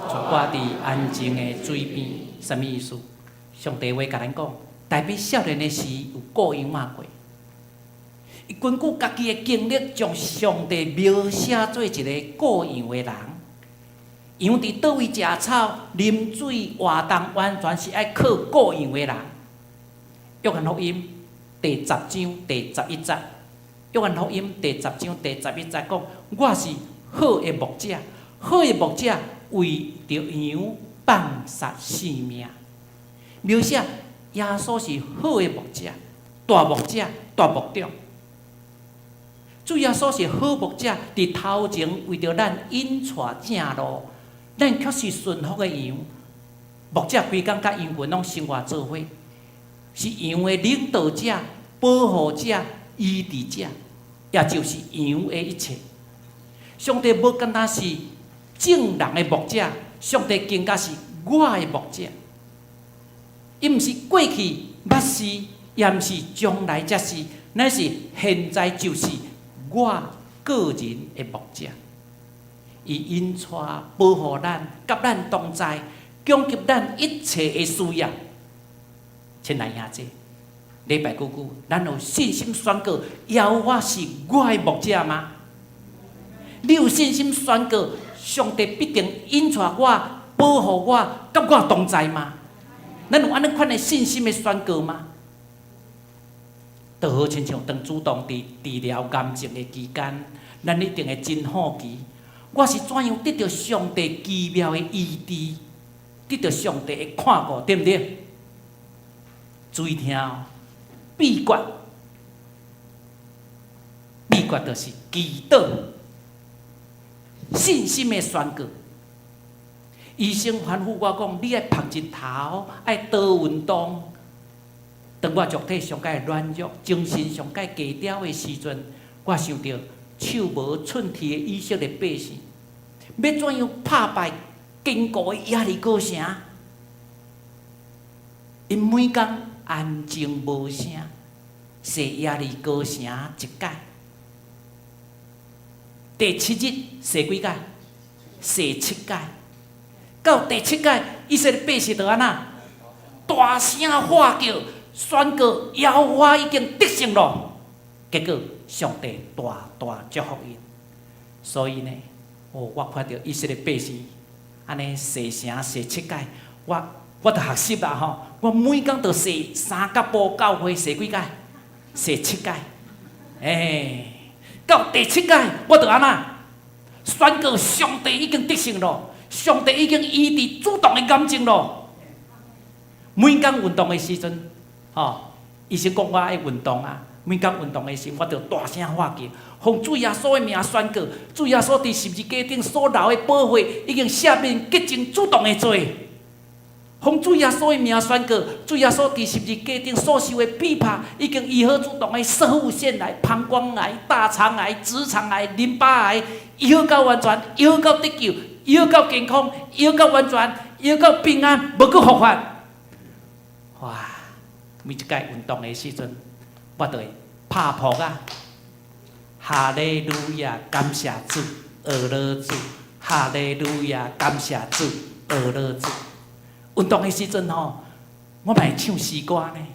帶我佇安靜的水邊，啥物意思？上帝話共咱講，大衛少年的時有顧羊仔過。伊根據家己的經歷，將上帝描寫做一个顧羊的人。羊佇佗位食草、啉水、活動，完全是愛靠顧羊的人。約翰福音第10章第11節，約翰福音第十章第十一節講：我是好的牧者，好的牧者為著羊放殺性命。描寫耶穌是好的牧者，大牧者、大牧長。主耶穌是好牧者，佇頭前為著咱引帶正路，咱卻是順服的羊。牧者規工佮羊群攏生活做伙，是羊的領導者、保護者、醫治者，也就是羊的一切。上帝無干焦是眾人的牧者，上帝更加是我的牧者。伊毋是過去捌是，也毋是將來才是，乃是現在就是我個人的牧者。伊引帶保護咱，佮咱同在，供給咱一切的需要。親愛兄弟，禮拜久久，咱有信心宣告耶和華是我的牧者嗎？你有信心宣告上帝必定引帶我、保護我、佮我同在嗎？咱有按呢款的信心的宣告嗎？就好親像當主動佇治療癌症的期間，咱一定會真好奇，我是怎樣得著上帝奇妙的醫治，得著上帝的看顧，對毋對？注意聽哦，秘訣，秘訣就是祈禱，信心的宣告。醫生吩咐我講，你愛曝日頭，愛多運動。當我肉體上蓋軟弱、精神上蓋低調的時陣，我想著手無寸鐵的以色列百姓，欲怎樣拍敗堅固的耶利哥城？𪜶每工安靜無聲，踅耶利哥城一擺。第七日踅幾擺？踅七擺。到第七擺，以色列百姓就按怎？大聲喊叫，宣告耶和華已經得勝囉。結果上帝大大祝福𪜶。所以呢，哦，我看著以色列百姓按呢踅城踅七擺，我我就學習啦吼，我每工就踅三角埔教會踅幾擺？踅七擺。欸，到第七擺我就按怎？宣告上帝已經得勝咯，上帝已經醫治主動的癌症咯。每工運動的時陣，吼，醫生講我愛運動啊。每工運動的時，我就大聲喊叫，奉主耶穌的名宣告，主耶穌佇十字架頂所流的寶血，已經赦免潔淨主動的罪。奉主耶穌的名宣告，主耶穌佇十字架頂所受的逼迫，已經醫好主動的攝護腺癌、膀胱癌、大腸癌、直腸癌、淋巴癌，醫好到完全，醫好到得救，醫好到健康，醫好到完全，醫好到平安，無閣復發。哇！每一擺運動的時陣，我就會拍噗仔，哈利路亞，感謝主，阿樂主，哈利路亞，感謝主，阿樂主。運動的時陣吼，我嘛會唱詩歌呢。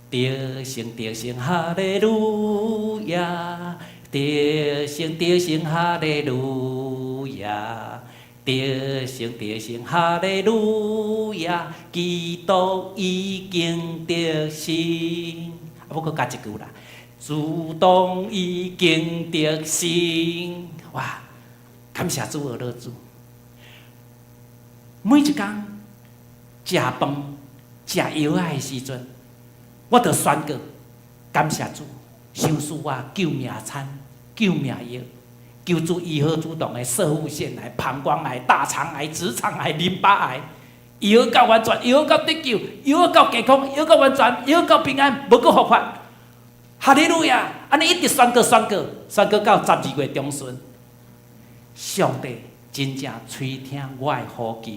得勝得勝，哈利路亞！得勝得勝，哈利路亞！得勝得勝，哈利路亞！基督已經得勝。啊，我閣加一句啦，主動已經得勝。哇！感謝主，阿樂主。每一工食飯、食藥仔的時陣，我就宣告感謝主，賞賜我救命餐、救命藥，求主醫好主動的攝護腺癌、膀胱癌、大腸癌、直腸癌、淋巴癌，醫好到完全，醫好到得救，醫好到健康，醫好到完全，醫好到平安，無閣復發。哈利路亞！按呢一直宣告、宣告、宣告到12月中旬，上帝真正垂聽我的呼求，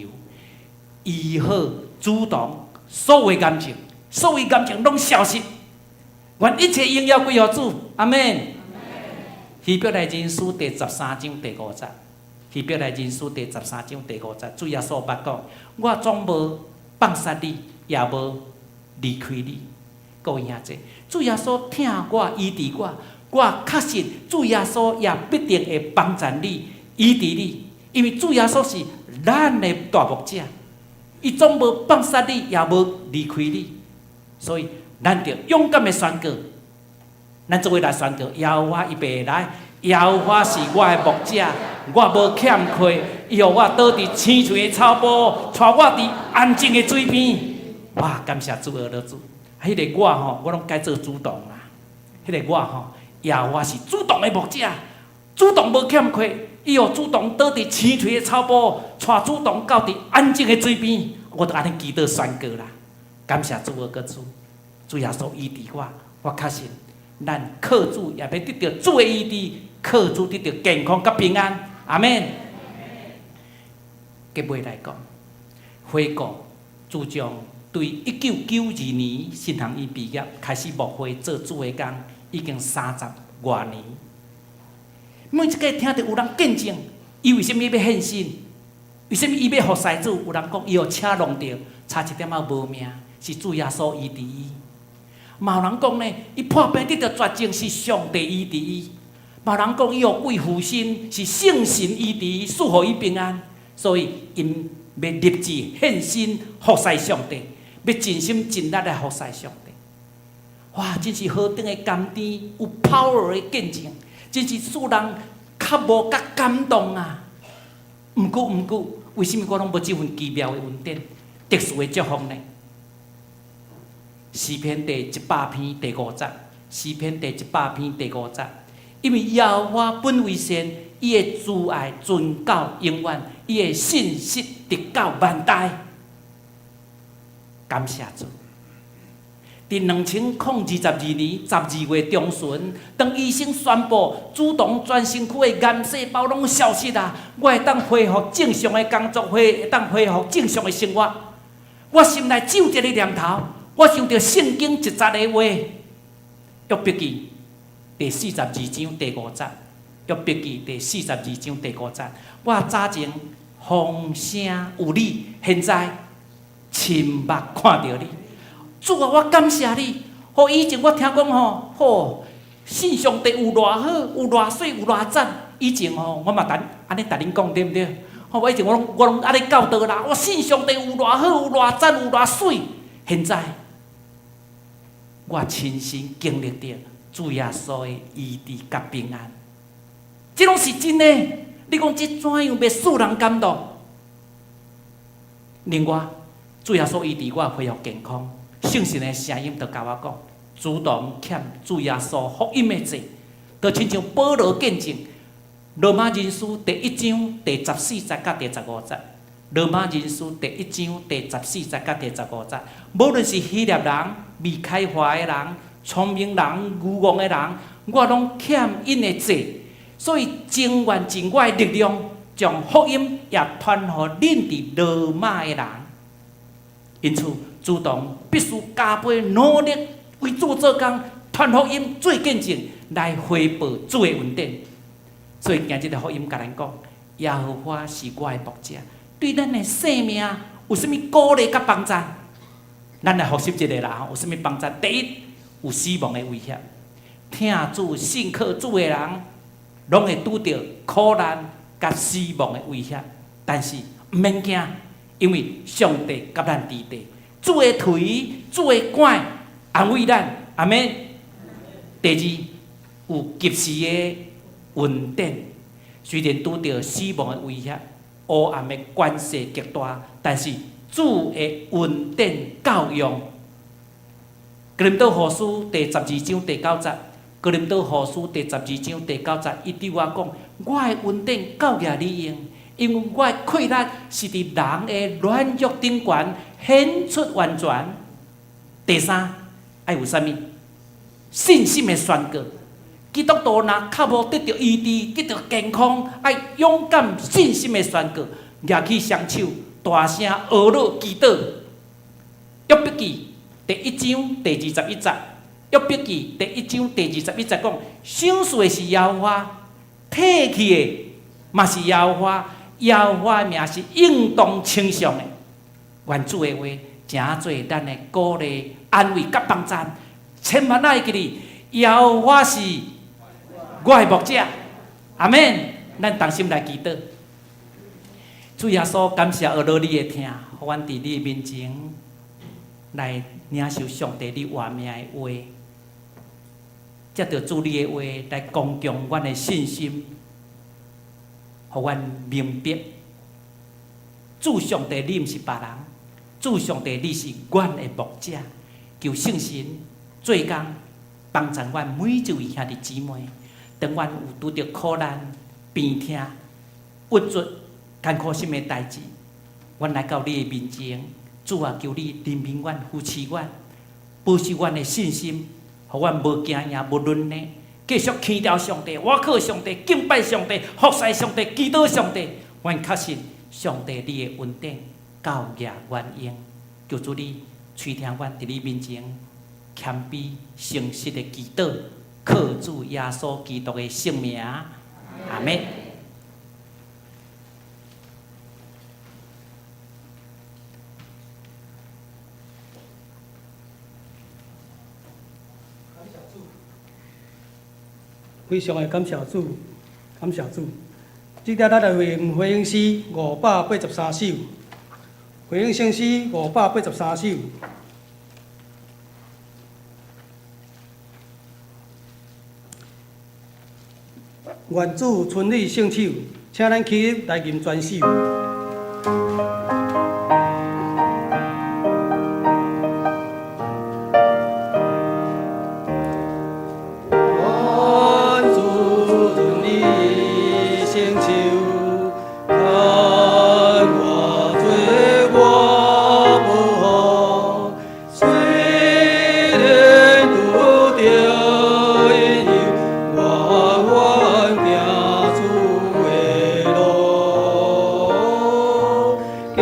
醫好主動所有癌症，所有癌症攏消失。願一切榮耀歸予主，阿們。希伯來人書第十三章第五節，希伯來人書第十三章第五節，主耶穌捌講：我總無放殺你，也無離開你。各位兄弟，主耶穌疼我、醫治我，我確信主耶穌也必定會幫助你、醫治你，因為主耶穌是咱的大牧者，伊總無放殺你，也無離開你，所以咱著勇敢的宣告，咱做伙來宣告：耶和華預備來，耶和華是我的牧者，我無欠缺。伊予我倒佇青翠的草埔，帶我佇安靜的水邊。哇！感謝主，阿樂主。彼個我吼，我攏改做主動啦。彼個我吼，耶和華是主動的牧者，主動無欠缺。伊予主動倒佇青翠的草埔，帶主動到佇安靜的水邊。我就按呢祈禱宣告啦。感謝主，阿閣主，主耶穌醫治我，我確信咱靠主也欲得著主的醫治，靠主得著健康佮平安。阿們。結尾來講，回顧自從對1992年神學院畢業，開始牧會做主的工，已經三十外年。每一擺聽著有人見證，伊為啥物欲獻身？為啥物伊欲服侍主？有人講伊予車挵著，差一點仔無命，是主耶穌醫治伊。嘛有人講呢，伊破病得著絕症，是上帝醫治伊。嘛有人講伊予鬼附身，是聖神醫治伊，賜予伊平安。所以𪜶欲立志獻身服侍上帝，欲盡心盡力來服侍上帝。哇！真是何等的甘甜，有 power 的見證，真是使人渴慕佮感動啊！毋過，為啥物我攏無這份奇妙的恩典、特殊的祝福呢？詩篇第一百篇第五節，詩篇第一百篇第五節，因為耶和華本為善，伊的慈愛存到永遠，伊的信實直到萬代。感謝主。佇2022年12月中旬，當醫生宣布主動全身軀的癌細胞攏消失啊，我會當恢復正常的工作，會當恢復正常的生活。我心內只有一個念頭，我想著聖經一節的話，約伯記第四十二章第五節，約伯記第四十二章第五節，我早前風聲有你，現在親目看著你。主啊，我感謝你。予以前我聽講吼，吼信上帝有偌好，有偌媠，有偌讚。以前吼，我嘛逐按呢逐恁講對毋對？吼，我以前我攏按呢教導啦，我信上帝有偌好，有偌讚，有偌媠。現在我親身經歷著主耶穌的醫治佮平安，這攏是真的。你講這怎樣袂使人感動？另外，主耶穌醫治我恢復健康，聖神的聲音就共我講：主動欠主耶穌福音的債，就親像保羅見證。羅馬人書第一章第十四節佮第十五節，羅馬人書第一章第十四節佮第十五節，無論是希臘人、未開化的人、聰明人、愚戇的人，我攏欠𪜶的債，所以情願盡我的力量，將福音也傳予恁佇羅馬的人。因此，主動必須加倍努力為主做工，傳福音、做見證，來回報主的恩典。所以今日的福音共咱講，耶和華是我的牧者，對咱的生命有啥物鼓勵佮幫助？咱來複習一下啦，有啥物幫助？第一，有死亡的威脅，疼主信靠主的人，攏會拄著苦難佮死亡的威脅，但是毋免驚，因為上帝佮咱佇咧，主的槌、主的拐安慰咱，阿們。第二，有及時的恩典，雖然拄著死亡的威脅，黑暗的權勢極大，但是主的恩典夠用。哥林多後書第十二章第九節，哥林多後書第十二章第九節，伊對我講：我的恩典夠額你用，因為我的氣力是佇人的軟弱頂懸顯出完全。第三，愛有啥物？信心的宣告。基督徒若較無得著醫治、得著健康，愛勇敢信心的宣告，舉起雙手，大聲呵咾祈禱。約伯記第一章第二十一節，約伯記第一章第二十一節講：賞賜的是耶和華，提去的嘛是耶和華，耶和華的名是應當稱頌的。願主的話，成做咱的鼓勵、安慰佮幫助。千萬愛記得，耶和華是我的牧者，阿們。咱同心來祈禱。主耶穌，感謝阿羅你的疼，予阮佇你的面前來領受上帝你活命的話，藉著主你的話來剛強阮的信心，予阮明白，主上帝你毋是別人，主上帝你是阮的牧者，求聖神做工幫助阮每一位兄弟姊妹，當阮有拄著苦難、病痛、鬱卒、艱苦心的代誌，阮來到你的面前，主啊，求你憐憫阮、扶持阮，保守阮的信心，予阮無驚也無軟呢，繼續牽著上帝，倚靠上帝，敬拜上帝，服侍上帝，祈禱上帝。阮確信上帝你的恩典夠額阮用，求主你垂聽阮佇你面前謙卑誠實的祈禱，靠主耶穌基督的聖名，阿們。非常的感謝主，感謝主。這下咱來念回應詩583首，回應聖詩五百八十三首。願主親禮聖手，請咱起立來吟全首。願主親禮聖手，牽我做我保護，雖然拄著引誘，我願行主的路，行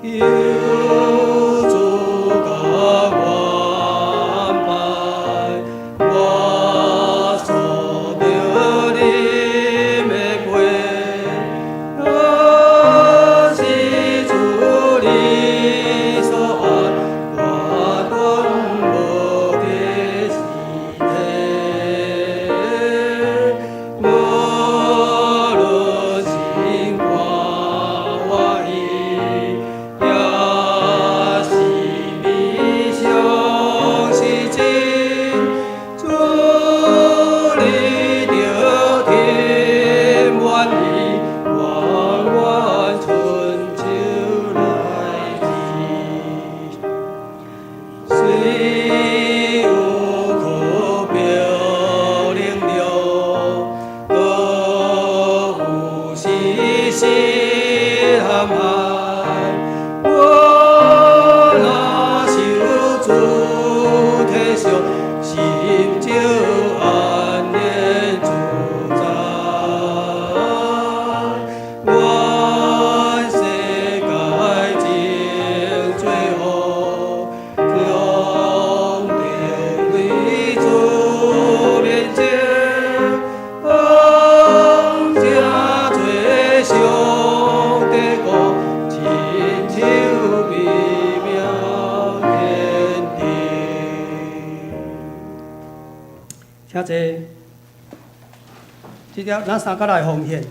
求主共我安排，我所著啉的杯，若是主你所愛，我斷無計是體。無論心肝歡喜，抑是悲傷時陣，主你著聽滿意，我願伸手來接。雖有苦逼冷落，閣有時失陷害。我若受主體恤，心就安然自在。願世界真最好，總定佇主面前，講這多上帝國，親像美妙天地。請坐。這條咱三個來奉獻。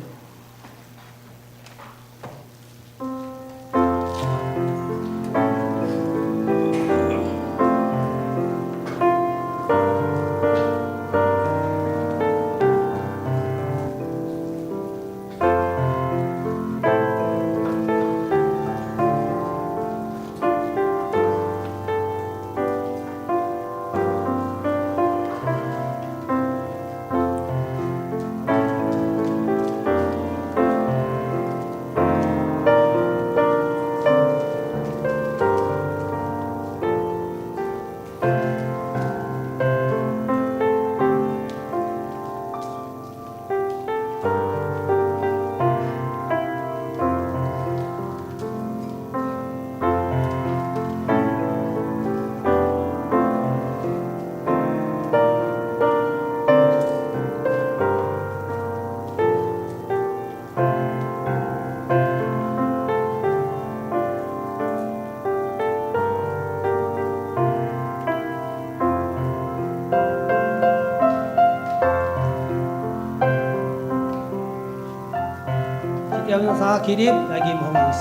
這點咱三起立來吟奉獻詩。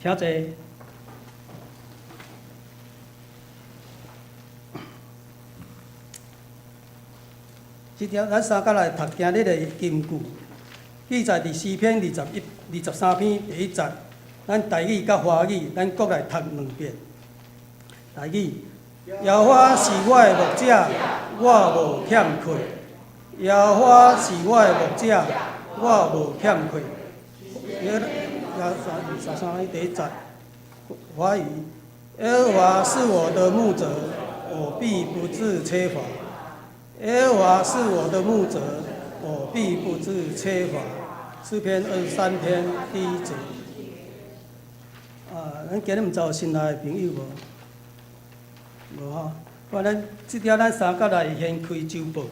請坐。這條咱三角來讀今日的金句，記載佇詩篇21、23篇第一節。咱台語佮華語，咱各來讀兩遍。台語：耶和華是我的牧者，我無欠缺。耶和華是我的牧者，我無欠缺。23第一節，華語：耶和華是我的牧者，我必不致缺乏。耶和華是我的牧者，我必不致缺乏。詩篇23篇第一節。啊，咱今日毋知有新來的朋友無？無吼。我咱這條咱三角來掀開週報，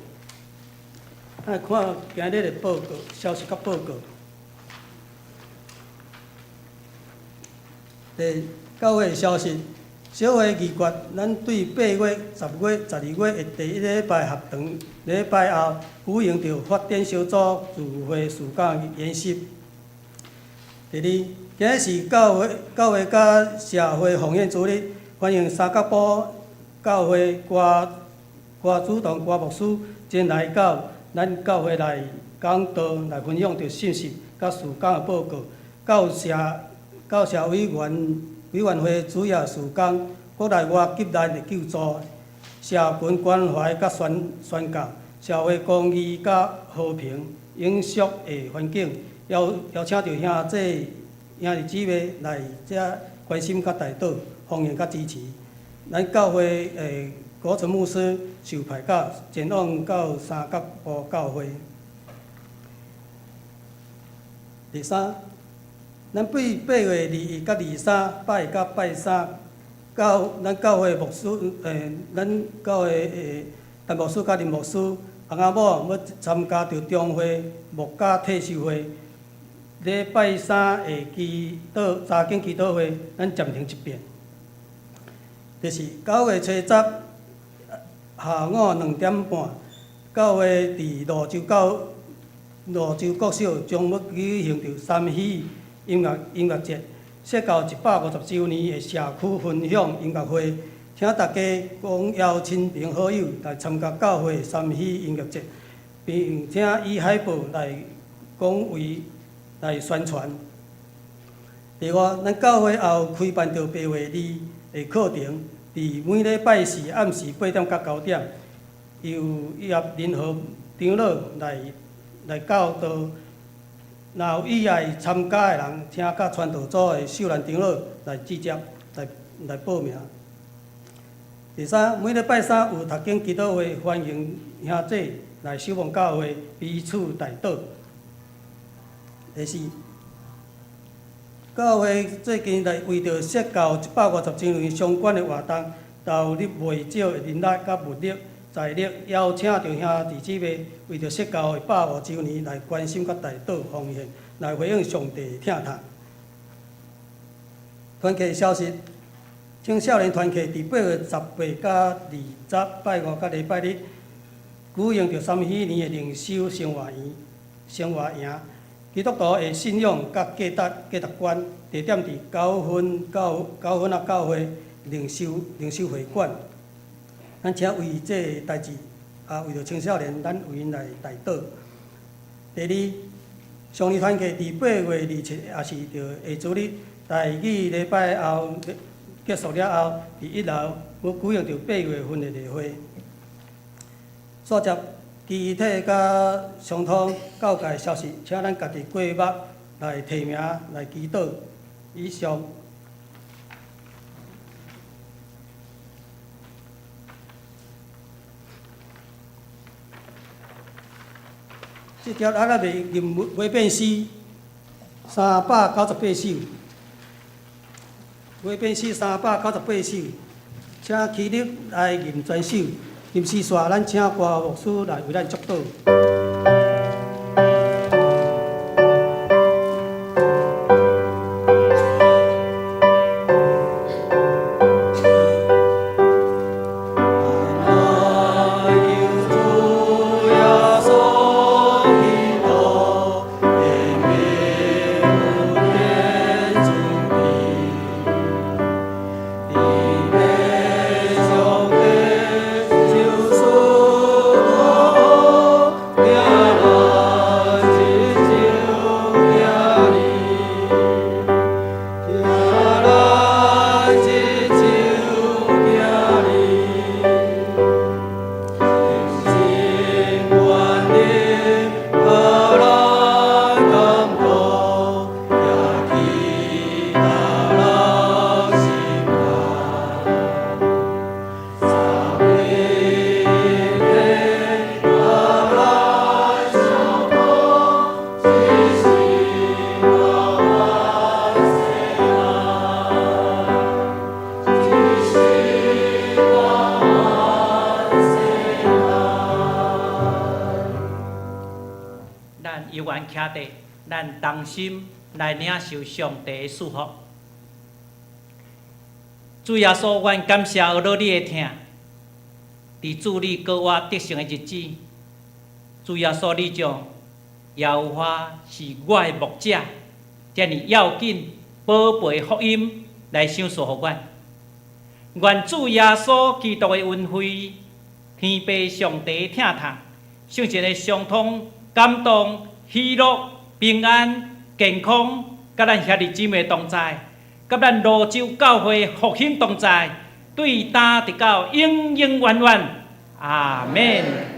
咱來看今日的報告消息佮報告。第教會的消息，小會議決，咱對8月、10月、12月的第一禮拜合堂禮拜後，舉行著發展小組聚會暑假研習。第二，今日是教會佮社會奉獻主日，歡迎三角埔教會歌郭主堂郭牧師前來到咱教會來講道，來分享著信息佮事工的報告。教社委員會主要事工，國內外急難的救助、社群關懷佮宣教、社會公義佮和平、永續的環境，邀請著兄弟姊妹來遮關心佮代禱、奉獻佮支持。咱教會的國成牧師受派到前往到三角埔教會。第三，咱對8月21佮23拜佮拜三，咱教會牧師，咱教會的陳牧師佮林牧師，翁仔某欲參加著中會牧家退修會。禮拜三的祈禱查經祈禱會，咱暫停一遍。就是9月初10下午2點半，教會佇蘆洲國小將欲舉行著三喜音樂節，釋教150週年的社區分享音樂會，請大家廣邀親朋好友來參加教會三喜音樂節，並且以海報來廣為來宣傳。第五，咱教會也有開辦著白話字的課程，佇每禮拜四暗時8點到9點，由葉仁和長老來教導。若有意愛參加的人，請佮傳道組的秀蘭長老來直接來報名。第三，每禮拜三有讀經祈禱會，歡迎兄弟來守望教會，彼此代禱。第四，教會最近來為著釋教150週年相關的活動，投入袂少的人力佮物力、財力，邀請著兄弟姊妹為著釋教的150週年來關心佮代禱奉獻，來回應上帝的疼痛。團契消息，青少年團契佇8月18佮20拜五佮禮拜日舉行著三喜年的靈修生活營。基督徒的信仰佮價值觀，地點佇九份仔教會靈修會館。咱請為這个代誌，為著青少年，咱為𪜶來代禱。第二，少年團契佇8月27，也是著下主日，台語禮拜後結束了後，佇一樓欲舉行著八月份的例會。煞接肢體佮相通教界消息，請咱家己過目來提名來祈禱。以上。這條咱猶未吟袂變詩398首，袂變詩398首，請起立來吟全首。吟詩煞，咱請郭牧師來為咱祝禱。咱猶原徛佇，咱同心來領受上帝的祝福。主耶穌，阮感謝阿羅你的疼，佇主你閣活得勝的日子，主耶穌你將耶和華是我的牧者，遮爾要緊寶貝的福音來賞賜予阮。願主耶穌基督的恩惠、天父上帝疼痛，聖神的相通、感動、喜樂、平安、健康，佮咱兄弟姊妹同在，佮咱蘆洲教會復興同在，對今直到永永遠遠。阿門。